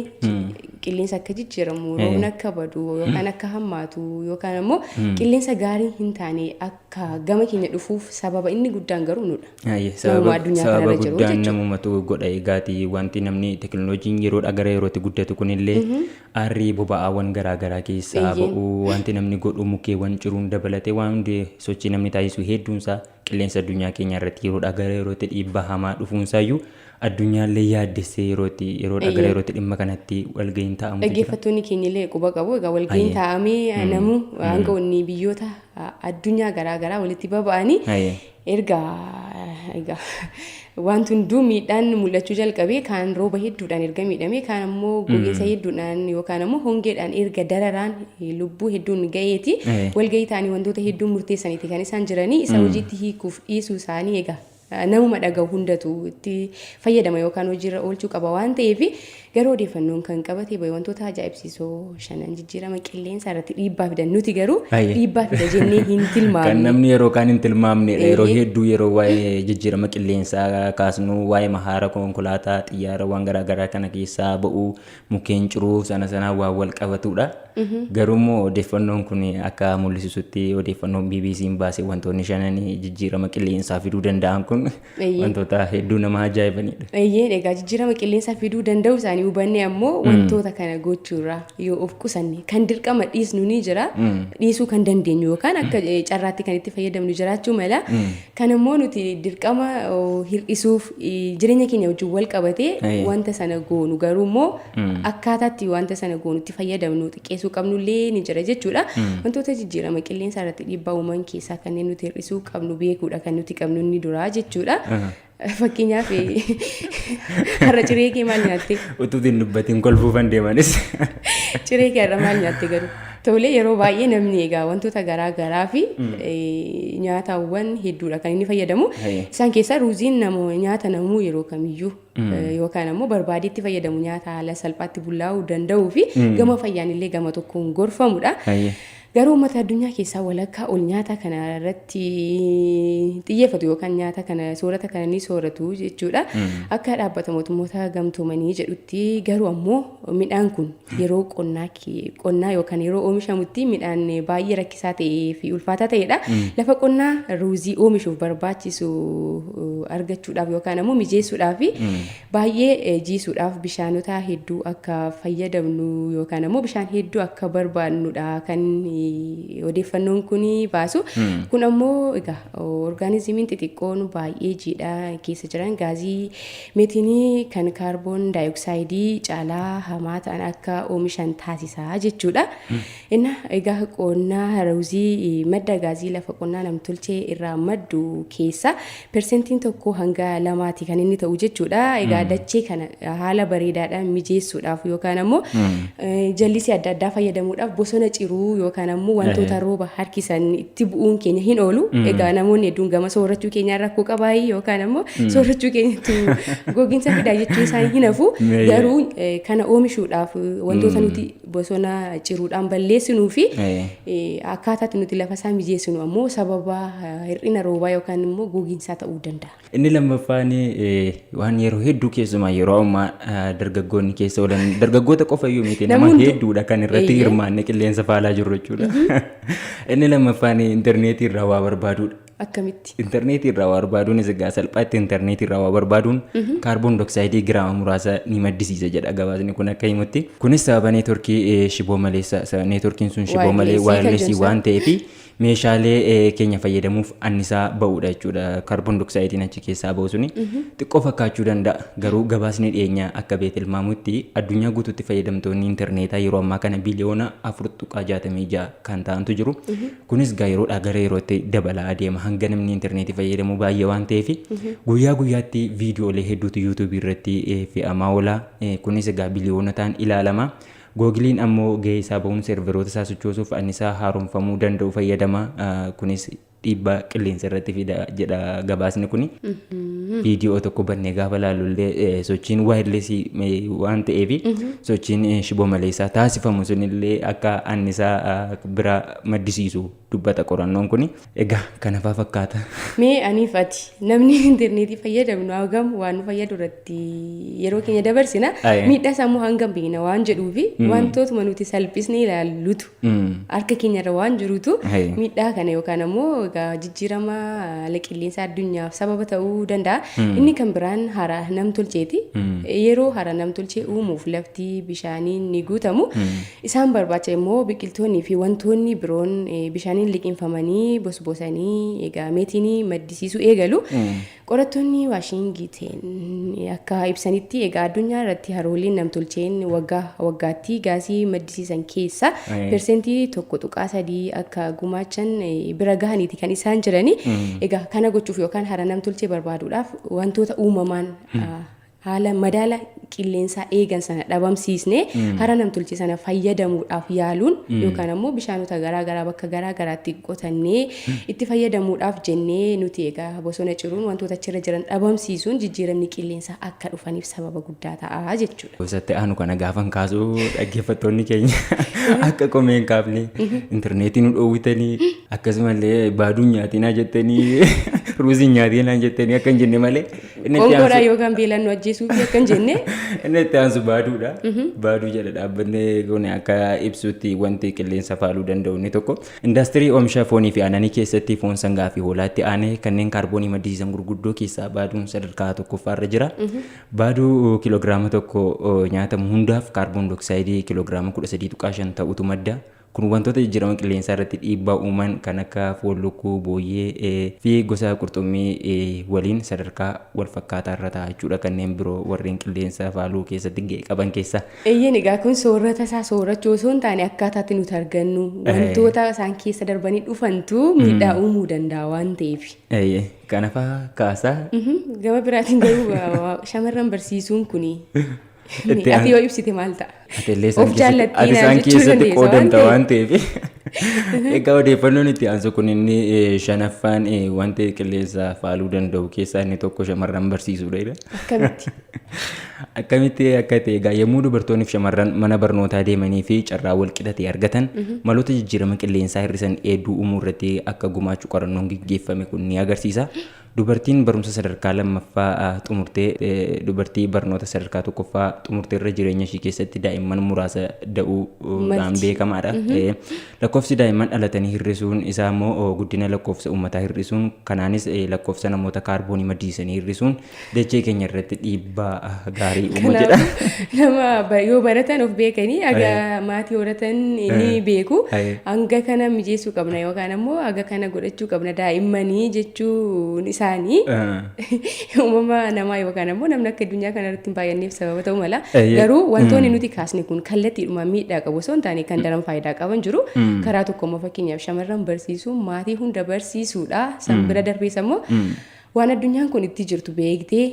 qilleensa akka jijjiiramu roobni akka badu yookaan akka hammaatu yookaan ammoo qilleensa gaarii hin taane akka gama keenya dhufuuf sababa inni guddaan garuu nudha. Ayyee, Namuma Sababa addunyaa sababa kanarra jiru guddaan jechuudha. namumatu godha egaati wanti namni teknooloojiin yeroodhaa gara yerootti guddatu kunillee aarri boba'aawwan garaagaraa keessaa Eeyyeen. ba'u wanti namni godhu mukeewwan ciruun dabalatee waan hundi sochii namni taasisu hedduunsaa qilleensa addunyaa keenya irratti yeroodhaa gara yerootti dhiibbaa hamaa dhufuunsaayyuu addunyaallee yaaddessee yerootti yeroodhaa gara Eeyyeen. yerootti dhimma kanatti walga'iin taa'amutu jira. Dhaggeeffattoonni keenya illee quba qabu. Egaa walga'iin Ayyee. taa'amee namu aangawoonni biyyoota addunyaa garaagaraa walitti baba'anii Ayyee. erga egaa wanti hunduu miidhaan mul'achuu jalqabee kaan rooba hedduudhaan erga miidhamee kaan ammoo gogiinsa hedduudhaan yookaan ammoo hongeedhaan erga dararaan lubbuu hedduun ga'eeti walga'ii ta'anii wantoota hedduu murteessaniiti kan isaan jiranii isa hojiitti hiikuuf dhiisuu isaanii egaa namuma dhaga'u hundatu itti fayyadama yookaan hojiirra oolchuu qaba waan ta'eef garuu odeeffannoon kan qabate bahe wantoota ajaa'ibsiisoo shanan jijjiirama qilleensaa irratti dhiibbaa fidan nuti garuu Ayyee. dhiibbaa fida jennee hin Kan tilmaamne. namni yeroo kaan hin tilmaamnedha. Yeroo Eeyyee. hedduu yeroo waa'ee jijjiirama qilleensaa kaasnu waa'ee mahaara konkolaataa xiyyaara waan garaagaraa kana keessaa ba'uu mukkeen ciruu sana sanaa waan wal qabatudha. Garuu immoo odeeffannoon kun akka mul'isutti odeeffannoon BBC'n baase wantoonni shananii jijjiirama qilleensaa fiduu danda'an kun Eeyyee. wantoota hedduu nama ajaa'ibanidha. Eeyyeen egaa jijjiirama qilleensaa fiduu danda'u isaanii hubanne ammoo wantoota kana gochuurraa yoo of qusanne kan dirqama dhiisnu ni jira dhiisuu kan dandeenyu yookaan akka carraatti kan itti fayyadamnu jiraachuu mala kan ammoo nuti dirqama hir'isuuf jireenya keenya wajjin wal qabatee Eeyyee. wanta sana goonu garuu immoo akkaataatti wanta sana goonu itti fayyadamnu xiqqeessuu qabnullee ni jira jechuudha. Wantoota jijjiirama qilleensaa irratti dhiibbaa uuman keessaa kanneen nuti hir'isuu qabnu beekuudha kan nuti qabnu inni duraa jechuudha. Fakkeenyaaf, har'a ciree kee maal nyaatte? Utuu hin dubbatiin kolfuufan deemanis. Ciree kee har'a maal nyaatte garuu? Tolee, yeroo baay'ee namni egaa wantoota garaa garaa fi nyaatawwan hedduudha kan inni fayyadamu. Isaan keessaa ruuziin nyaata namuu yeroo kamiyyuu yookaan ammoo barbaadeetti fayyadamu, nyaata haala salphaatti bullaa'uu danda'uu fi gama fayyaan illee gama tokkoon gorfamudha. Garuu uummata addunyaa keessaa walakkaa ol nyaata kana irratti xiyyeeffatu yookaan nyaata kana, soorata kana ni sooratu jechuudha. Akka Dhaabbata Mootummoota Gamtoomanii jedhutti garuu ammoo midhaan kun yeroo qonnaa yookaan yeroo oomishamutti midhaan baay'ee rakkisaa ta'ee fi ulfaataa ta'edha. Lafa qonnaa ruuzii oomishuuf barbaachisu argachuudhaaf yookaan ammoo mijeessuudhaaf, baay'ee jiisuudhaaf bishaanota hedduu akka fayyadamnu yookaan ammoo bishaan hedduu akka barbaannudha kan odeeffannoon kun baasu. Kun ammoo egaa orgaanizimiin xixiqqoon baay'ee jiidhaa keessa jiran gaazii meetiinii kan kaarboon daayoksaaayidii caalaa hamaa ta'an akka oomishan taasisaa jechuudha. Inna egaa qonnaa ruuzii madda gaazii lafa qonnaa namtolchee irraa maddu keessa 1% hanga 2ti kan inni ta'u jechuudha. Egaa dachee kana haala bareedaadhaan mijeessuudhaaf yookaan ammoo jallisii adda addaa fayyadamuudhaaf bosona ciruu yookaan ammoo wantoota rooba harkisan itti bu'uun keenya hin oolu. Egaa namoonni hedduun gama soorachuu keenyaan rakkoo qabaayii yookaan ammoo soorachuu keenyatti gogiinsa fidaa jechuun isaanii hin hafu. Garuu kana oomishuudhaaf wantoota nuti bosona ciruudhaan balleessinuu fi akkaataatti nuti lafa isaa mijeessinu ammoo sababa hir'ina roobaa yookaan immoo gogiinsaa ta'uu danda'a. Inni lammaffaan waan yeroo hedduu, keessumaa yeroo ammaa dargaggoonni keessa oolan, dargaggoota qofa iyyuu miti, nama hedduudha kan irratti hirmaanne qilleensa faalaa jirru jechuudha. Inni lammaffaan intarneetii irraa waa barbaaduudha. Akkamitti? Intarneetii irraa waa barbaaduunis egaa salphaatti intarneetii irraa waa barbaaduun kaarboon dioksayidii giraama muraasa ni maddisiisa jedha gabaasni kun akka himutti. Kunis sababa neetworkii shiboo maleessa, neetworkiin sun shiboo malee wirelessii waan ta'eef meeshaalee keenya fayyadamuuf annisaa ba'uudha jechuudha. Kaarboon dioksaayidiin achi keessaa ba'u suni xiqqoo fakkaachuu danda'a. Garuu gabaasni dhiyeenyaa akka beetilmaamutti addunyaa guutuutti fayyadamtoonni intarneetaa yeroo ammaa kana biliyoona 4.66 kan ta'antu jiru. Kunis gaa yeroodhaa gara yerootti dabalaa adeema, hanga namni intarneetii fayyadamu baay'ee waan ta'eef guyyaa guyyaatti viidiyoolee hedduutu yuutuubii irratti fe'amaa oola. Kunis egaa biliyoonotaan ilaalama. Googiliin ammoo gahee isaa bahuun serveroota isaa sochoosuuf annisaa haaromfamuu danda'u fayyadama. Kunis dhiibbaa qilleensa irratti fida jedha gabaasni kuni. Viidiyoo tokko bannee gaafa ilaallu illee sochiin wirelessii waan ta'eef sochiin shiboo maleessaa taasifamu sunillee akka annisaa biraa maddisiisu dubbata qorannoon kuni. Egaa kana faa fakkaata. Mee aniif ati namni intarneetii fayyadamnu hagam waan nu fayyadu irratti yeroo keenya dabarsina? Miidhaa isaa immoo hangam beekna waan jedhuufi wantootuma nuti salphisnee ilaallutu harka keenyarra waan jirutu miidhaa kana yookaan ammoo egaa jijjiirama haala qilleensa addunyaaf sababa ta'uu danda'a. Inni kan biraan hara namtolcheeti. Yeroo hara namtolchee uumuuf lafti bishaaniin ni guutamu. Isaan barbaacha immoo biqiltoonnii fi wantoonni biroon bishaaniin liqinfamanii bosbosanii egaa meetiinii maddisiisuu eegalu. Qorattoonni Waashingiteen akka ibsanitti egaa addunyaa irratti harooliin namtolcheen waggaa waggaatti gaasii maddisiisan keessa 1.3% akka gumaachan bira gahaniiti kan isaan jirani. Egaa kana gochuuf yookaan hara namtolchee barbaaduudhaaf wantoota uumamaan haala madaala qilleensaa eegan sana dhabamsiisnee hara namtolchee sana fayyadamuudhaaf yaaluun yookaan ammoo bishaanota garaa garaa bakka garaa garaatti qotannee itti fayyadamuudhaaf jennee nuti egaa bosona ciruun, wantoota achirra jiran dhabamsiisuun jijjiiramni qilleensaa akka dhufaniif sababa guddaa ta'a jechuudha. Gosatti aanu kana gaafan kaasuu dhaggeeffattoonni keenya akka komee hin kaafne, intarneetii nu dhoowwitanii akkasumallee baaduu nyaatinaa jettanii, ruuzii nyaatinaa jettanii akka hin jenne malee. Inni itti Qoonqoodhaan yookaan beelaan nu ajjeesuu fi akka hin jenne. Inni itti aansu baaduudha. Baaduu jedha dhaabbanni kun akka ibsutti wanti qilleensa faaluu danda'u inni tokko. Indaastirii oomisha foonii fi aannanii keessatti foon sangaa fi hoolaatti aanee kanneen kaarboonii maddisiisan gurguddoo keessaa baaduun sadarkaa tokkoffaarra jira. Baaduu kiiloogiraama 1 nyaatamu hundaaf kaarboon dioksayidii kiiloogiraama 13.5 ta'utu madda. Kun wantoota jijjiirama qilleensaa irratti dhiibbaa uuman kan akka foon lukkuu, booyyee fi gosa qurxummii waliin sadarkaa wal fakkaataa irra ta'a jechuudha kanneen biroo warreen qilleensa faaluu keessatti ga'ee qaban keessaa. Eeyyeen egaa kun soorata isaa soorachuu osoo hin taane akkaataatti nuti argannu wantoota isaan keessa darbanii dhufantu miidhaa uumuu danda'a waan ta'eef. Eeyyee kana fa'aa kaasaa. Gama biraatiin garuu shamarran barsiisuun kuni ati yoo ibsite maal ta'a? Ati illee isaan keessatti qoodamta waan ta'eef. Egaa odeeffannoon itti aansu kun inni shanaffaan wanta qilleensa faaluu danda'u keessaa inni tokko shamarran barsiisuudha. Akkamitti? Akkamitti akka ta'e egaa yommuu dubartoonni fi shamarran mana barnootaa deemanii fi carraa wal qixa ta'e argatan maloota jijjiirama qilleensaa hir'isan hedduu uumuu irratti akka gumaachu qorannoon gaggeeffame kun ni agarsiisa. Dubartiin barumsa sadarkaa lammaffaa xumurtee dubartii barnoota sadarkaa tokkoffaa xumurtee irra jireenya ishii keessatti daa'imman muraasa da'uudhaan beekamaadha. Lakkoofsi daa'imman dhalatanii hir'isuun isaa immoo guddina lakkoofsa uummataa hir'isuun kanaanis lakkoofsa namoota kaarboonii maddisiisanii hir'isuun dachee keenya irratti dhiibbaa gaarii uuma jedha. Nama yoo baratan of beekanii haga maatii horatan ni beeku. Hanga kana mijeessuu qabna yookaan ammoo haga kana godhachuu qabna daa'immanii jechuun isaanii uumama namaa yookaan ammoo namni akka addunyaa kana irratti hin baay'anneef sababa ta'uu mala. Garuu wantoonni nuti kaasne kun kallattiidhuma miidhaa qabu osoo hin taane kan daran faayidaa qaban jiru. Karaa tokko immoo fakkeenyaaf shamarran barsiisuu maatii hunda barsiisuudha. San bira darbees ammoo waan addunyaan kun itti jirtu beektee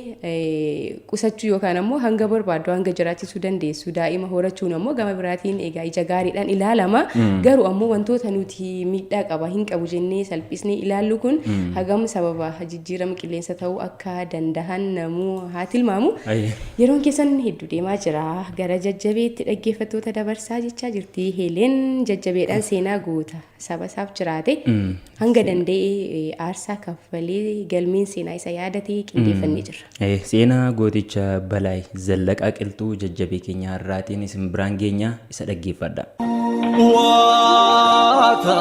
qusachuu yookaan ammoo hanga barbaaddu hanga jiraachisuu dandeessu daa'ima horachuun ammoo gama biraatiin egaa ija gaariidhaan ilaalama. Garuu ammoo wantoota nuti miidhaa qaba hin qabu jennee salphisnee ilaallu kun hagam sababa jijjiirama qilleensa ta'uu akka dandahan namuu haa tilmaamu. Yeroon keessan hedduu deemaa jira. Gara jajjabeetti dhaggeeffattoota dabarsaa jechaa jirti. Heleen jajjabeedhaan seenaa goota saba isaaf jiraate hanga danda'e aarsaa kaffalee galmeen seenaa isa yaadate qindeeffannee jirra. Seenaa gooticha Balaay Zallaqaa Qilxuu jajjabee keenya har'aatiin isin biraan geenya isa dhaggeeffadha. Waata.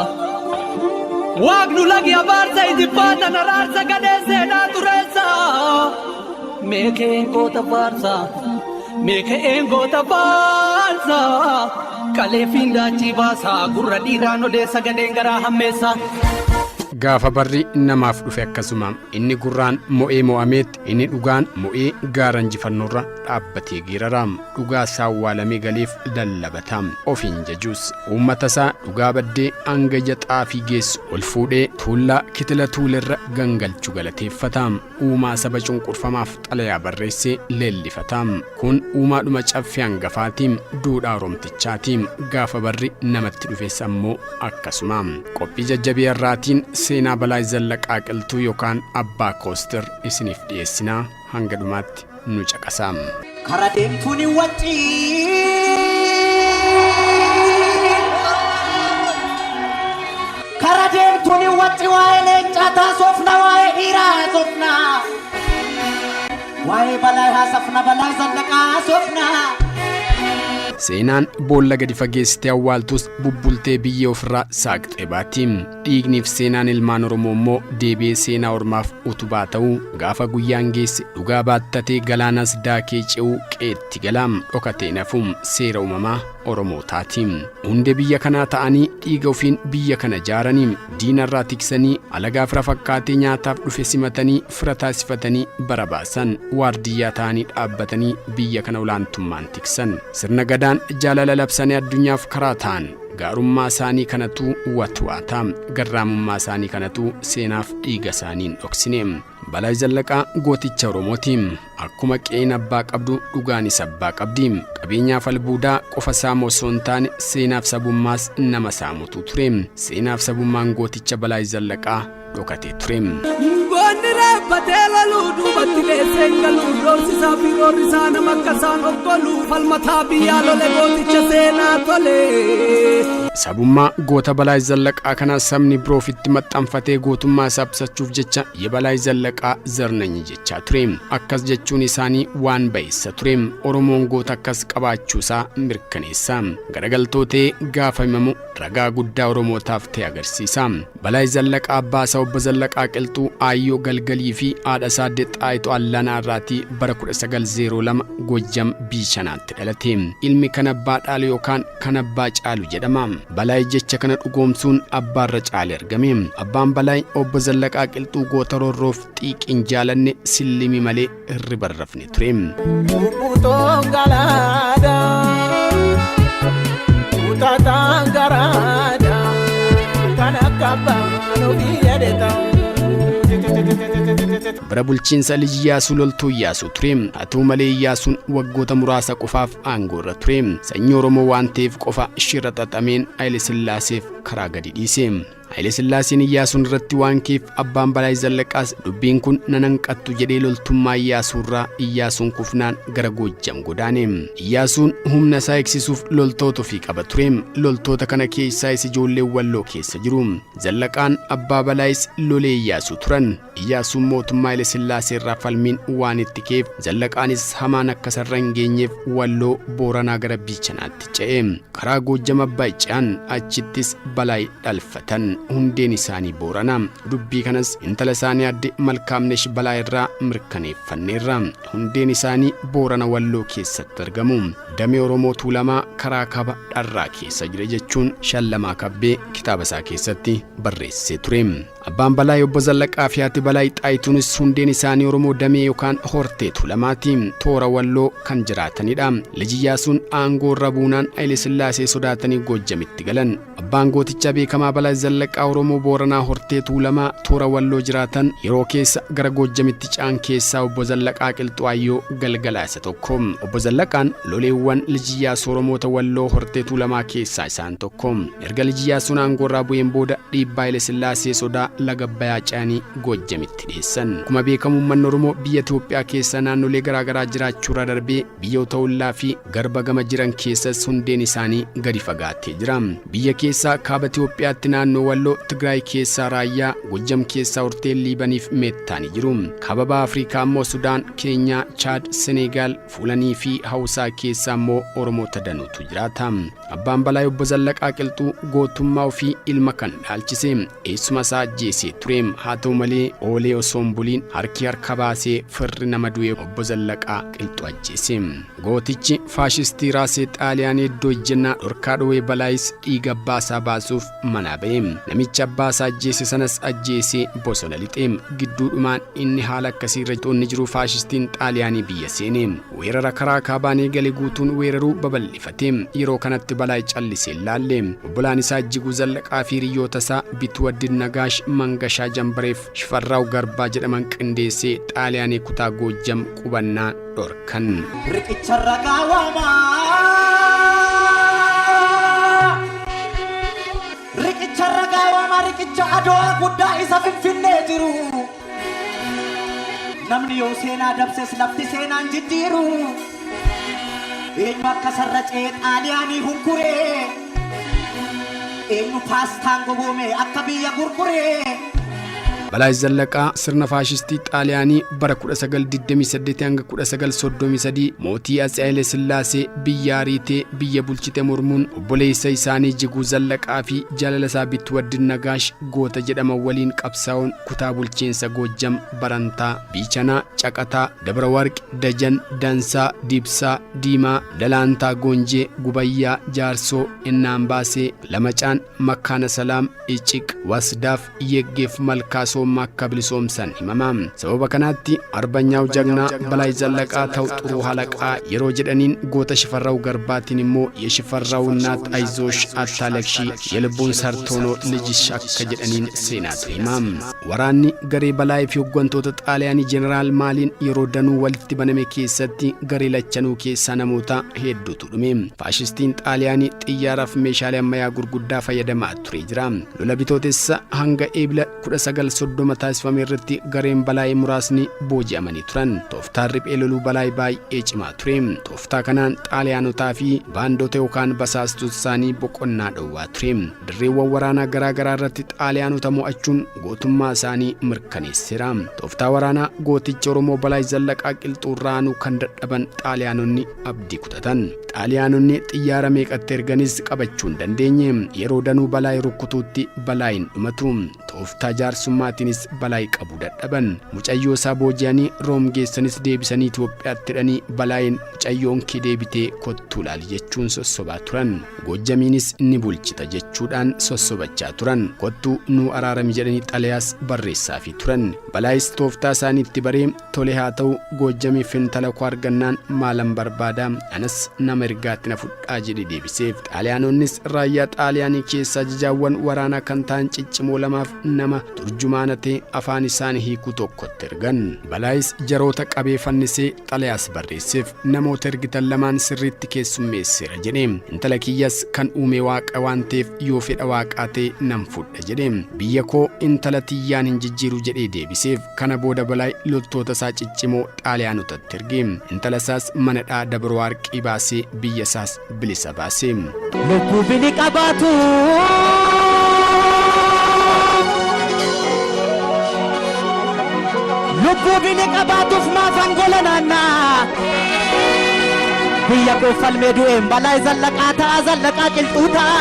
Waaqnu lagi abaarsa ijibbaata naraarsa gadhee seenaa tureessa. Meekeen goota faarsa. Meekeen goota faarsa. Kalee fiindaachii baasa gurra dhiiraan odeessa gadheen garaa hammeessa. Gaafa barri namaaf dhufe akkasuma inni gurraan mo'ee mo'ameetti inni dhugaan mo'ee gaara injifannoorra dhaabbatee geerara. Dhugaa isaa awwaalamee galeef lallabata. Ofiin jajuus uummata isaa dhugaa baddee hanga ija xaafii geessu ol fuudhee tuullaa kitila tuulerra gangalchu galateeffata. Uumaa saba cunqurfamaaf xalayaa barreessee leellifata. Kun uumaadhuma caffee hangafaati. Duudhaa Oromtichaati. Gaafa barri namatti dhufes ammoo akkasuma. Qophii jajjabee har'aatiin seenaa Balaay Zallaqaa Qilxuu yookaan Abbaa Koostir isiniif dhiyeessinaa hanga dhumaatti nu caqasaa. Kara deemtuun hin waccii. Kara deemtuun hin wacci waa'ee leencaa taasofna waa'ee dhiiraa haasofna. Waa'ee Balaay haasofna Balaay Zallaqaa haasofna. Seenaan boolla gadi fageessitee awwaaltus bubbultee biyyee ofirraa saaqxee baati. Dhiigniif seenaan ilmaan Oromoo immoo deebi'ee seenaa ormaaf utubaa ta'uu gaafa guyyaan geesse dhugaa baattatee galaanas daakee ce'uu qe'eetti gala. Dhokatee nafu seera uumamaa Oromootaati. Hundee biyya kanaa ta'anii dhiiga ofiin biyya kana jaaranii diinarraa tiksanii alagaa fira fakkaatee nyaataaf dhufe simatanii fira taasifatanii bara baasan waardiyyaa ta'anii dhaabbatanii biyya kana olaantummaan tiksan. Sirna gadaan jaalala labsanii addunyaaf karaa ta'an. Gaarummaa isaanii kanatu watwaata. Garraamummaa isaanii kanatu seenaaf dhiiga isaanii hin dhoksine. Balaay Zallaqaa gooticha Oromooti. Akkuma qe'een abbaa qabdu dhugaanis abbaa qabdi. Qabeenyaaf albuudaa qofa saamu osoo hin taane seenaaf sabummaas nama saamutu ture. Seenaaf sabummaan gooticha Balaay Zallaqaa dhokatee ture. Goonni reebbatee loluu duubatti dheessee hin galuu doorsisaa fi roorrisaa nama akka isaan okkolu falmataa biyyaa lole gooticha seenaa tole. Sabummaa goota Balaay Zallaqaa kana sabni biroo ofitti maxxanfatee gootummaa isaa ibsachuuf jecha Yebalaay Zallaqaa Zarnanyi jechaa ture. Akkas jechuun isaanii waan ba'eessa ture. Oromoon goota akkas qabaachuu isaa mirkaneessa. Garagaltoo ta'ee gaafa himamu ragaa guddaa Oromootaaf ta'e agarsiisa. Balaay Zallaqaa abbaa isaa obbo Zallaqaa Qilxuu Aayyoo Galgalii fi haadha isaa Aadde Xaayituu Allanaa irraatii bara 1902 Gojjam Biichanaatti dhalate. Ilmi kan abbaa dhaalu yookaan kan abbaa caalu jedhama. Balaay jecha kana dhugoomsuun abbaarra caale argame. Abbaan Balaay obbo Zallaqaa Qilxuu goota roorroof xiiqiin jaalanne sillimii malee hirriba hin rafne ture. Kutoo galaadha, kutataan garaadha, kan akka abbaan ofii yaadata. Bara bulchiinsa Lij Iyyaasuu loltuu Iyyaasuu ture. Haa ta'u malee Iyyaasuun waggoota muraasa qofaaf aangoo irra ture. Sanyii Oromoo waan ta'eef qofa shira xaxameen Haile Sillaaseef karaa gadi dhiise. Haile Sillaaseen Iyyaasuun irratti waan ka'eef abbaan Balaay Zallaqaas dubbiin kun nan hanqattu jedhee loltummaa Iyyaasuu irraa Iyyaasuun kufnaan gara Goojjam godaane. Iyyaasuun humna isaa eegsisuuf loltoota ofii qaba ture. Loltoota kana keessaayis ijoolleen Walloo keessa jiru. Zallaqaan abbaa Balaayis lolee Iyyaasuu turan. Iyyaasuun mootummaa Haile Sillaasee irraa falmiin waan itti ka'eef Zallaqaanis hamaan akka isa irra hin geenyeef Walloo Booranaa gara Biichanaatti ce'e. Karaa Goojjam Abbaay ce'an. Achittis Balaay dhalfatan. Hundeen isaanii Boorana. Dubbii kanas intala isaanii aadde Malkaamnesh Balaay irraa mirkaneeffanneerra. Hundeen isaanii Boorana Walloo keessatti argamu. Damee Oromoo Tuulamaa karaa kaaba Dharraa keessa jira jechuun Shallamaa Kabbee kitaaba isaa keessatti barreessee ture. Abbaan Balaay Obbo Zallaqaa fi haati Balaay Xaayituunis hundeen isaanii Oromoo damee yookaan hortee Tuulamaati. Toora Walloo kan jiraatanidha. Lij Iyyaasuun aangoo irra buunaan Haile Sillaasee sodaatanii Goojjamitti galan. Abbaan gootichaa beekamaa Balaay Zallaqaa Oromoo Booranaa hortee Tuulamaa toora Walloo jiraatan yeroo keessa gara Goojjamitti ce'an keessaa Obbo Zallaqaa Qilxuu Aayyoo Galgalaa isa tokko. Obbo Zallaqaan loleewwan Lij Iyyaasuu Oromoota Walloo hortee Tuulamaa keessaa isaan tokko. Erga Lij Iyyaasuun aangoorraa bu'een booda dhiibbaa Haile Sillaasee sodaa laga Abbayaa ce'anii Goojjamitti dheessan. Akkuma beekamu uummanni Oromoo biyya Itoophiyaa keessa naannolee garaagaraa jiraachuurra darbee biyyoota ollaa fi garba gama jiran keessas hundeen isaanii gadi fagaatee jira. Biyya keessaa kaaba Itoophiyaatti naannoo Walloo, Tigraay keessaa Raayyaa, Gojjam keessaa Horteen Liibaniif Meettaa ni jiru. Kaaba Baha Afrikaa immoo Sudaan, Keenyaa, Chaad, Seneegaal, Fuulanii fi Hawusaa keessa immoo Oromoota danuutu jiraata. Abbaan Balaay Obbo Zallaqaa Qilxuu gootummaa ofii ilma kan dhaalchise eessuma isaa ajjeesee ture. Haa ta'u malee oolee osoo hin buliin harki harka baasee firri nama du'e Obbo Zallaqaa Qilxuu ajjeese. Gootichi faashistii raasee Xaaliyaanii iddoo ejjennaa dhorkaa dhowee Balaayis dhiiga abbaa isaa baasuuf manaa ba'e. Namicha abbaa isaa ajjeese sanas ajjeesee bosona lixe. Gidduudhumaan inni haala akkasii irra inni jiru faashistiin Xaaliyaanii biyya seene. Weerara karaa kaabaan eegale guutuun weeraruu babal'ifate. Yeroo kanatti Balaay callisee hin laalle. Obbolaan isaa Ijjiguu Zallaqaa fi hiriyyoota isaa Bitwaddid Nagaash, Mangashaa Jambareef Shifarraaw Garbaa jedhaman qindeessee Xaaliyaanii kutaa Goojjam qubannaa dhorkan. Riqicha ragaa waamaa. Riqicha ragaa waamaa riqicha Adowaa guddaa isa Finfinnee jiru. Namni yoo seenaa dabses lafti seenaan jijjiiru. Eenyu akka sarra ce'ee Xaaliyaanii hunkuree. Eenyu paastaan gogoome akka biyya gurguree. Balaay Zallaqaa sirna faashistii Xaaliyaanii bara 1928 hanga 1933 mootii Atse Haile Sillaasee biyya ariitee biyya bulchite mormuun obboleessa isaanii Jiguu Zallaqaa fi jaalala isaa Bitwaddin Nagaash goota jedhaman waliin qabsaa'uun kutaa bulchiinsa Goojjam Barantaa, Biichanaa, Caqataa, Dabra Warqi, Dajan, Dansaa, Dibsaa, Diimaa, Dalaantaa Goonjee, Gubayyaa, Jaarsoo, Innaambaasee, Lamacaan, Makkaana Salaam, Iciq, Wasdaaf, Yeggeef Malkaa Soommaa akka bilisoomsan himama. Sababa kanaatti Arbanyaaw Jagnaa Balaay Zallaqaa ta'u xuruu halaqaa yeroo jedhaniin goota Shifarraw Garbaatiin immoo Yeshifarraw Innaat Ayizoosh Attaalakshii Yelubbuun Sartoonoo Lijish akka jedhaniin seenaatu hima. Waraanni garee Balaay fi hoggantoota Xaaliyaanii Jeneraal Maaliin yeroo danuu walitti baname keessatti garee lachanuu keessaa namoota hedduutu dhume. Faashistiin Xaaliyaanii xiyyaaraaf meeshaalee ammayyaa gurguddaa fayyadamaa ture jira. Lola Bitootessa hanga Eebila 1930 taasifame irratti gareen Balaay muraasni booji'amanii turan. Tooftaan riphee loluu Balaay baay'ee cimaa ture. Tooftaa kanaan Xaaliyaanotaa fi baandota yookaan basaastota isaanii boqonnaa dhowwaa ture. Dirreewwan waraanaa garaa garaa irratti Xaaliyaanota mo'achuun gootummaa isaanii mirkaneesseera. Tooftaa waraanaa gooticha Oromoo Balaay Zallaqaa Qilxuu irraa aanuu kan dadhaban Xaaliyaanonni abdii kutatan. Xaaliyaanonni xiyyaara meeqatti erganis qabachuu hin dandeenye. Yeroo danuu Balaay rukkutuutti Balaayin dhumatu. Tooftaa jaarsummaatiin isaaniitiinis Balaay qabuu dadhaban. Mucayyoo isaa booji'anii Room geessanis deebisanii Itoophiyaatti hidhanii Balaayiin mucayyoon kee deebitee kottuu laali jechuun sossobaa turan. Goojjamiinis ni bulchita jechuudhaan sossobachaa turan. Kottuu nuu araarami jedhanii xalayaas barreessaafii turan. Balaayis tooftaa isaanii itti baree tole haa ta'u Goojjamiif intala koo argannaan maalan barbaada anas nama ergaatti na fudhaa jedhe deebiseef. Xaaliyaanonnis raayyaa Xaaliyaanii keessa ajajaawwan waraanaa kan ta'an ciccimoo lamaaf nama turjumaana ta'e afaan isaanii hiiku tokkotti ergan. Balaayis jaroota qabee fannisee xalayaas barreesseef. Namoota ergitan lamaan sirriitti keessummeesseera jedhe. Intala kiyyas kan uume Waaqa waan ta'eef yoo fedha Waaqaa ta'e nan fudha jedhe. Biyya koo intala tiyyaan hin jijjiiru jedhee deebiseef. Kana booda Balaay loltoota isaa ciccimoo Xaaliyaanotatti erge. Intala isaas mana hidhaa Dabra-Waarqii baasee biyya isaas bilisa baase. Lubbuu bini qabaatu. Lubbuu bini qabaatuuf maafan gola naannaa. Biyya koo falmee du'een balaa zallaqaa ta'a zallaqaa qilxuu ta'a.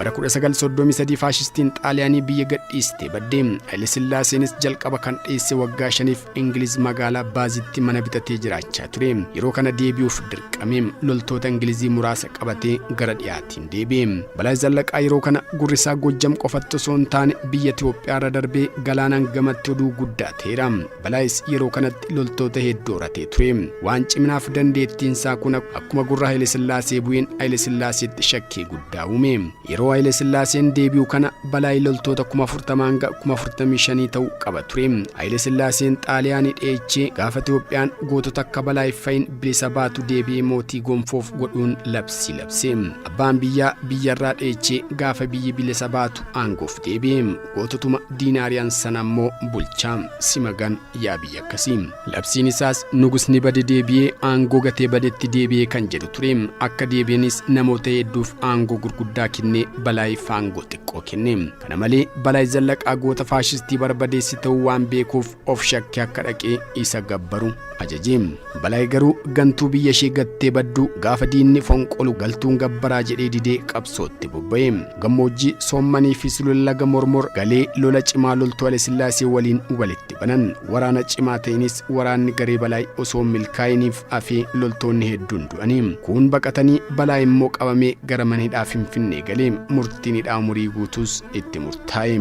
Bara 1933 faashistiin Xaaliyaanii biyya gadhiistee badde. Haile Sillaaseenis jalqaba kan dheesse waggaa shaniif Ingiliz magaalaa Baazitti mana bitatee jiraachaa ture. Yeroo kana deebi'uuf dirqame. Loltoota Ingilizii muraasa qabatee gara dhiyaatiin deebi'e. Balaay Zallaqaa yeroo kana gurri isaa Goojjam qofatti osoo hin taane biyya Itoophiyaarra darbee galaanaan gamatti oduu guddaa ta'eera. Balaayis yeroo kanatti loltoota hedduu horatee ture. Waan ciminaaf dandeettiin isaa kun akkuma gurra Haile Sillaasee bu'een Haile Sillaaseetti shakkii guddaa uume. Yeroo Haile Sillaaseen deebi'u kana Balaay loltoota 40,000 hanga 45,000 ta'u qaba ture. Haile Sillaaseen Xaaliyaanii dheechee gaafa Itoophiyaan gootota akka Balaay fa'iin bilisa baatu deebi'ee mootii gonfoof godhuun labsii labse. Abbaan biyyaa biyyarraa dheechee gaafa biyyi bilisa baatu aangoof deebi'e. Goototuma diina ari'an sana ammoo bulcha. Simagan yaa biyya akkasii. Labsiin isaas nugusni bade deebi'ee aangoo gatee badetti deebi'ee kan jedhu ture. Akka deebi'anis namoota hedduuf aangoo gurguddaa kennee Balaayiif aangoo xiqqoo kenne. Kana malee Balaay Zallaqaa goota faashistii barbadeessi ta'uu waan beekuuf of shakkee akka dhaqee isa gabbaru ajaje. Balaay garuu gantuu biyya ishee gattee baddu gaafa diinni fonqolu galtuun gabbaraa jedhee didee qabsootti bobba'e. Gammoojjii Soommanii fi sulula laga Mormor galee lola cimaa loltuu Hailesillaasee waliin walitti banan. Waraana cimaa ta'eenis waraanni garee Balaay osoo hin milkaa'iniif hafee loltoonni hedduun du'ani. Kuun baqatanii Balaay immoo qabamee gara mana hidhaa Finfinnee gale. Murtiin hidhaa umurii guutuus itti murtaa'e.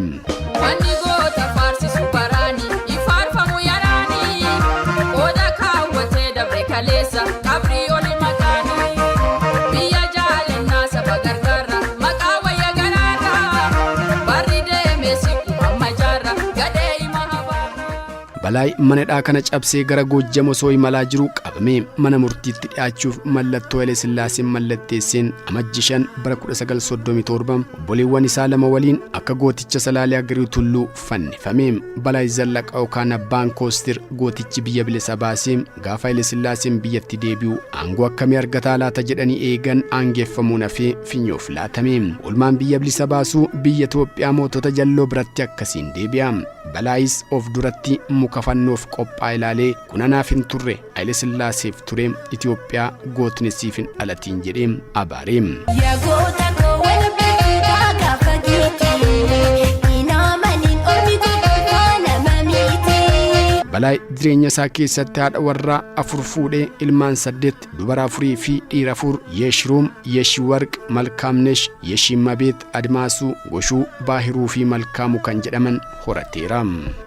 Wanni goota faarsisu baraani, ifaarfamu yaraani. Qooda kaawwatee dabre kaleessa, qabrii oli maqaani. Biyya jaalannaa saba gargaarra, maqaa wayya garaarra. Barri deeme siqu amma jaarra, gadhee hima habaarra. Balaay mana hidhaa kana cabsee gara Goojjam osoo imalaa jiruu qabame. Mana murtiitti dhiyaachuuf mallattoo Haile Sillaaseen mallatteesseen Amajji 5 bara 1937 obboleewwan isaa lama waliin akka gooticha Salaalee Agariw Tulluu fannifame. Balaay Zallaqaa yookaan Abbaan Koostir gootichi biyya bilisa baasee gaafa Haile Sillaaseen biyyatti deebi'u aangoo akkamii argataa laata jedhanii eegan aangeeffamuun hafee finyoof laatame. Oolmaan biyya bilisa baasuu biyya Itoophiyaa mootota jalloo biratti akkasiin deebi'a. Balaayis of duratti muka fannoof qophaa'e ilaalee kun anaaf hin turre Haile Sillaaseef ture Itoophiyaa gootni siif hin dhalatiin jedhee abaare. Ya goota koo wal beektaa gaafa keetii hin amanin ormi tokko nama miti. Balaay jireenya isaa keessatti haadha warraa afur fuudhee ilmaan saddet dubara afurii fi dhiira afur Yeshruum, Yeshiwarq, Malkaamnesh, Yeshiimmabeet, Admaasuu, Goshuu, Baahiruu fi Malkaamu kan jedhaman horateera.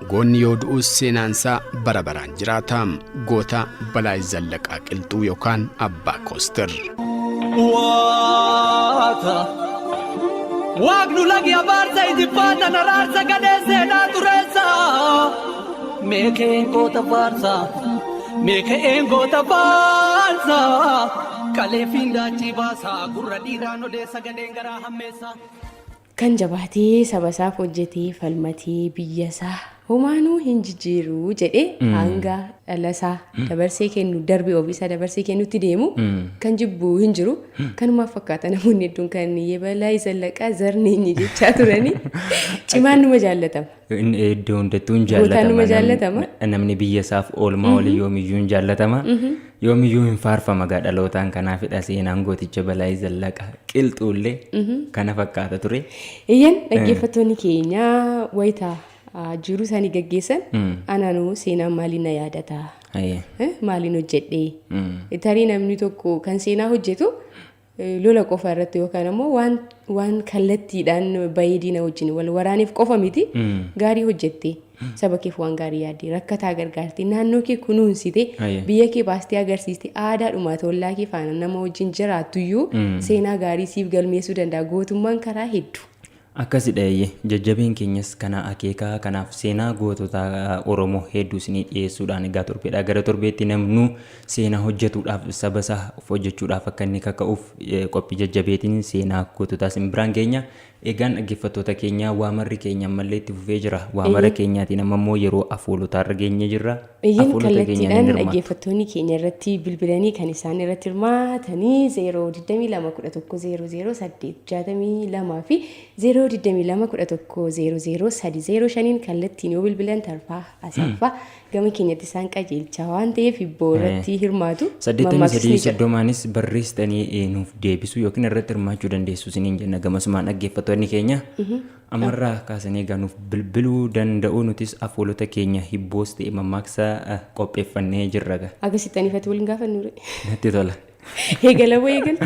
Goonni yoo du'us seenaansaa bara baraan jiraata. Goota Balaay Zallaqaa Qilxuu yookaan Abbaa Koostir. Waata. Waaqnu lagi abaarsa ijibbaatan araarsa gadhee seenaa xureessa. Mee ka'een goota faarsa. Mee ka'een goota faarsa. Kalee fiindaachii baasa gurra dhiiraan odeessa gadheen garaa hammeessa. Kan jabaatee saba isaaf hojjetee falmatee biyya isaa Homaanuu hin jijjiiru jedhee hanga dhalasaa dabarsee kennu darbee ofiisaa dabarsee kennutti deemu kan jibbu hin jiru. Kanumaaf fakkaata namoonni hedduun kan Yebalaa Zallaqaa Zarneenyi jechaa turanii cimaan numa jaallatama. Iddoo hundattuu hin Gootaan numa jaallatama. jaallatama. Namni biyya isaaf oolmaa olii yoomiyyuu hin jaallatama. Yoomiyyuu hin faarfama gaa dhalootaan kanaafidha seenaan gooticha Balaayii Zallaqaa qilxuullee kana fakkaata ture. Eeyyan dhaggeeffattoonni keenya wayitaa jiruu isaanii gaggeessan anaanuu seenaan maaliin na yaadata? Maaliin hojjedhee? Tarii namni tokko kan seenaa hojjetu lola qofa irratti yookaan ammoo waan kallattiidhaan bahee diina wajjin wal waraaneef qofa miti gaarii hojjette saba keef waan gaarii yaadde rakkataa gargaarte naannoo kee kunuunsite biyya kee baastee agarsiiste aadaadhuma tollaa kee faana nama wajjin jiraattuyyuu seenaa gaarii siif galmeessuu danda'a gootummaan karaa hedduu. Akkasidha eeyyee jajjabeen keenyas kana akeekaa kanaaf seenaa gootota Oromoo hedduu isinii dhiyeessuudhaan egaa torbeedhaa gara torbeetti namnuu seenaa hojjetuudhaaf saba isaa of hojjechuudhaaf akka inni kaka'uuf qophii jajjabeetiin seenaa goototaa isin biraan geenya. Egaan dhaggeeffattoota keenya waamarri keenya ammallee itti fufee jira. Waamara keenyaatiin amma immoo yeroo afoolotaarra geenyee jirra. Eeyyeen Afoolota keenyaan hin kallattiidhaan hirmaattu. dhaggeeffattoonni keenya irratti bilbilanii kan isaan irratti hirmaatanii 022 11 00 862 fi 022 11 00 305 kallattiin yoo bilbilan tarfaa asaffaa gama keenyatti isaan qajeelchaa waan ta'eef hibboo irratti hirmaatu. Saddeettamii Mammaaksisni sadii jira. soddomaanis barreessitanii nuuf deebisuu yookiin irratti hirmaachuu dandeessu isiniin jenna gamasumaan dhaggeeffattoonni keenya. Ammarraa kaasanii egaa nuuf bilbiluu danda'u nutis afoolota keenya hibboos ta'e mammaaksa qopheeffannee jirra gaa. Akkasitti anifatu waliin gaafannu ture. Natti tola. Eegala moo eegaltu?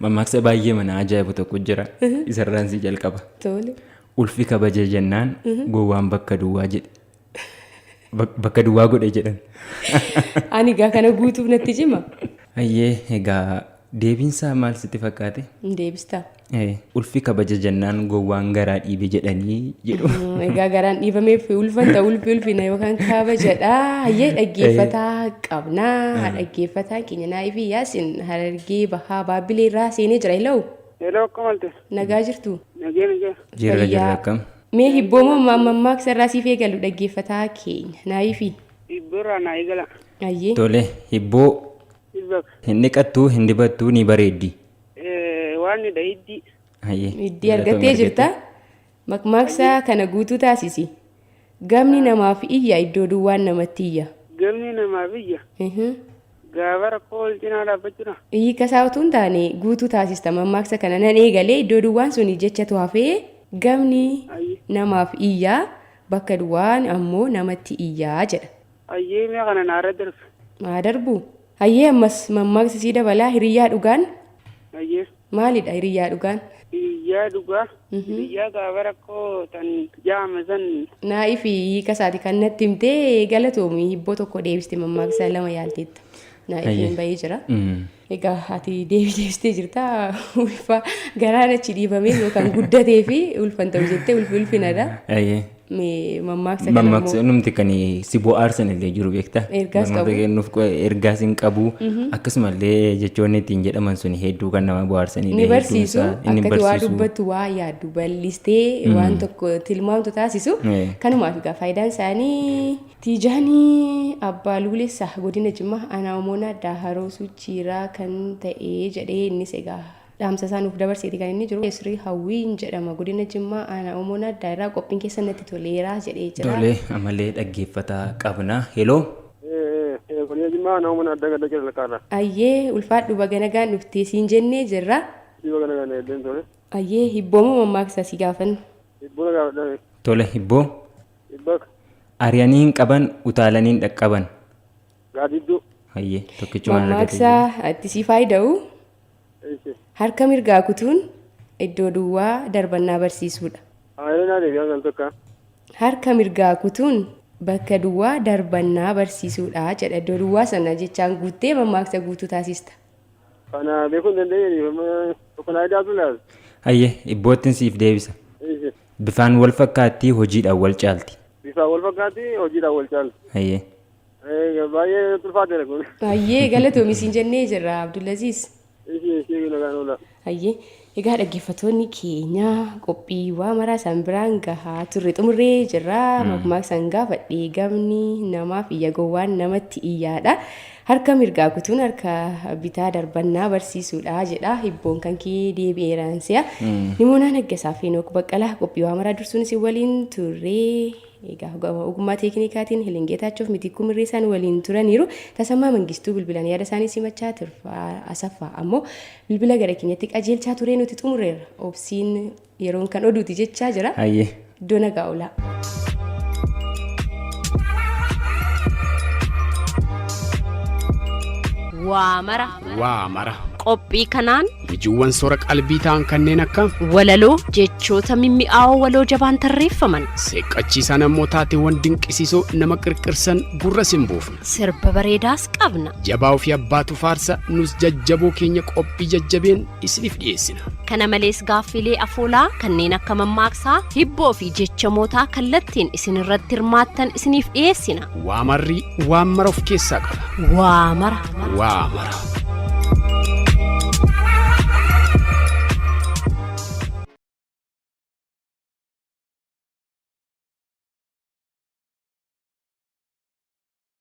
Mammaaksa baay'ee mana ajaa'ibu tokko jira. Isarraan si jalqaba. Tole. Ulfi kabaja jennaan gowwaan bakka duwwaa jedhe. Bakka duwwaa godhe jedhan. Ani egaa kana guutuuf natti cima. Ayyee egaa deebiinsaa maal sitti fakkaate? Hin deebistaa. Ulfi kabaja jennaan gowwaan garaa dhiibe jedhanii jedhu. Egaa garaan dhiibameef ulfan ta'u ulfi ulfina yookaan kabajadha. Hayyee dhaggeeffataa qabnaa. Dhaggeeffataan keenya Naayifii Yaasin Harargee Bahaa Baabbilee irraa seenee jira. Hello. Hello, akkam oolte? Nagaa jirtu? Nagee nagee. Jirra jirra Fayyaa. akkam? Mee hibboo mammaaksa irraa siif eegalu dhaggeeffataa keenya Naayifii. Hibboorraa naa eegala. Hayyee. Tole hibboo Hibbak. hin dhiqattuu hin dibattuu ni bareeddi. Waan ni hiddii. Hayyee. Hiddii argattee jirta. Mammaaksa kana guutuu taasisi. Gamni namaaf iyya iddoo duwwaan namatti iyya. Gamni namaaf iyya. Gaafa rakkoo wal cinaa dhaabbachuudha. Hiika isaa utuu hin taane guutuu taasista mammaaksa kana nan eegalee iddoo duwwaan suni jechatu hafee gamni namaaf iyyaa bakka duwwaan ammoo namatti iyyaa jedha. Hayyee mee kana naarra darbu. Maa darbu? Hayyee ammas mammaaksa sii dabalaa hiriyyaa dhugaan Hayyee. maalidha hiriyyaa dhugaan? Hiriyyaa dhugaa. Hiriyyaa gaafa rakkoo tan jaama san. Naa'ii fi hiika isaati kan natti himtee galatoomi hibboo tokko deebiste mammaaksa lama yaalteetta. Naa'ifiin bahee jira. Egaa ati deebii deebistee jirta ulfa garaan achi dhiibamee yookaan guddatee fi ulfan ta'u jettee ulfi ulfinadha. Hayyee. Mee mammaaksa kana Mammaaksa immoo numti kan si bohaarsan illee jiru beektaa. Ergaas Barnoota qabu. kennuuf ergaas hin qabu. Akkasumallee jechoonni ittiin jedhaman sun hedduu kan nama bohaarsanidha. ni barsiisu Inni akkati waa barsiisu. dubbattu waa yaaddu bal'istee waan tokko tilmaamtu taasisu. Kanumaaf egaa faayidaan isaanii Tiijaanii Abbaa Luulessaa godina Jimmaa aanaa Omoonaa Daaharoo Suchiiraa kan ta'e jedhee innis egaa dhaamsa isaa nuuf dabarseeti kan inni jiru. Esrii Hawwiin jedhama godina Jimmaa aanaa Omoonaa Daahiraa qophiin keessa natti toleeraa jedhee jira. Tole ammallee dhaggeeffataa qabna. Heloo. Godina Jimmaa aanaa Omoonaa Addaa Gadda Jalqaarra. Ayyee ulfaadhu baga nagaan dhuftee siin jennee jirra. Si baga nagaan eegdeen tole. Ayyee hibboomoo mammaaksa si gaafannu. Hibboo na gaafadhame. Tole hibboo. Hibbak. Ari'anii hin qaban utaalanii hin dhaqqaban. Gaadidduu. Hayyee tokkichumaan argatee Mammaaksa itti si faayida'u Eessi. harka mirgaa kutuun iddoo duwwaa darbannaa barsiisuudha. Haayilee naa deebi'aa kan tokko. Harka mirgaa kutuun bakka duwwaa darbannaa barsiisuudha jedha. Iddoo duwwaa sana jechaan guuttee mammaaksa guutuu taasista. Kana beekuu hin dandeenye tokko naa idaatu laata. Hayyee hibboottiin siif deebisa. Eessi. Bifaan wal fakkaattii hojiidhaan wal caalti. Bifaan wal fakkaatti hojiidhaan wal caalti. Hayyee. Baay'ee ulfaateera kun. Hayyee galatoomi siin jennee jirra Abdulaziz. Ishee ishee nagaan oola. Hayyee. Egaa dhaggeeffattoonni keenya qophii waa maraa isaan biraan gahaa turre xumurree jirra. Mammaaksa gaafadhee gamni namaaf iyya gowwaan namatti iyyaadha. Harka mirgaa kutuun harka bitaa darbannaa barsiisuudha jedha. Hibboon kan kee deebi'eeraan si'a. Nimoonaa Naggasaa fi Henook Baqqalaa qophii waa maraa dursuun isin waliin turree. Egaa ogummaa teeknikaatiin Helen Geetaachoof Mitikkuu Mirreessaan waliin turaniiru. Tasammaa Mangistuu bilbilaan yaada isaanii simachaa Tirfaa Asaffaa ammoo bilbila gara keenyatti qajeelchaa turee nuti xumureerra. Obsiin yeroon kan oduuti jechaa jira. Hayyee. Iddoo nagaa oolaa. Waa mara. Waa mara. Qophii kanaan Mijuuwwan soora qalbii ta'an kanneen akka walaloo jechoota mimmi'aawoo waloo jabaan tarreeffaman seeqqachiisaan ammoo taateewwan dinqisiisoo nama qirqirsan gurra simbuufna. sirba bareedaas qabna. Jabaa ofii abbaatu faarsa nus jajjaboo keenya qophii jajjabeen isiniif dhiyeessina. Kana malees gaaffilee afoolaa kanneen akka mammaaksaa, hibboo fi jechamootaa kallattiin isin irratti hirmaattan isiniif dhiyeessina. Waa marri waan mara of keessaa qaba. Waa mara. Waa mara.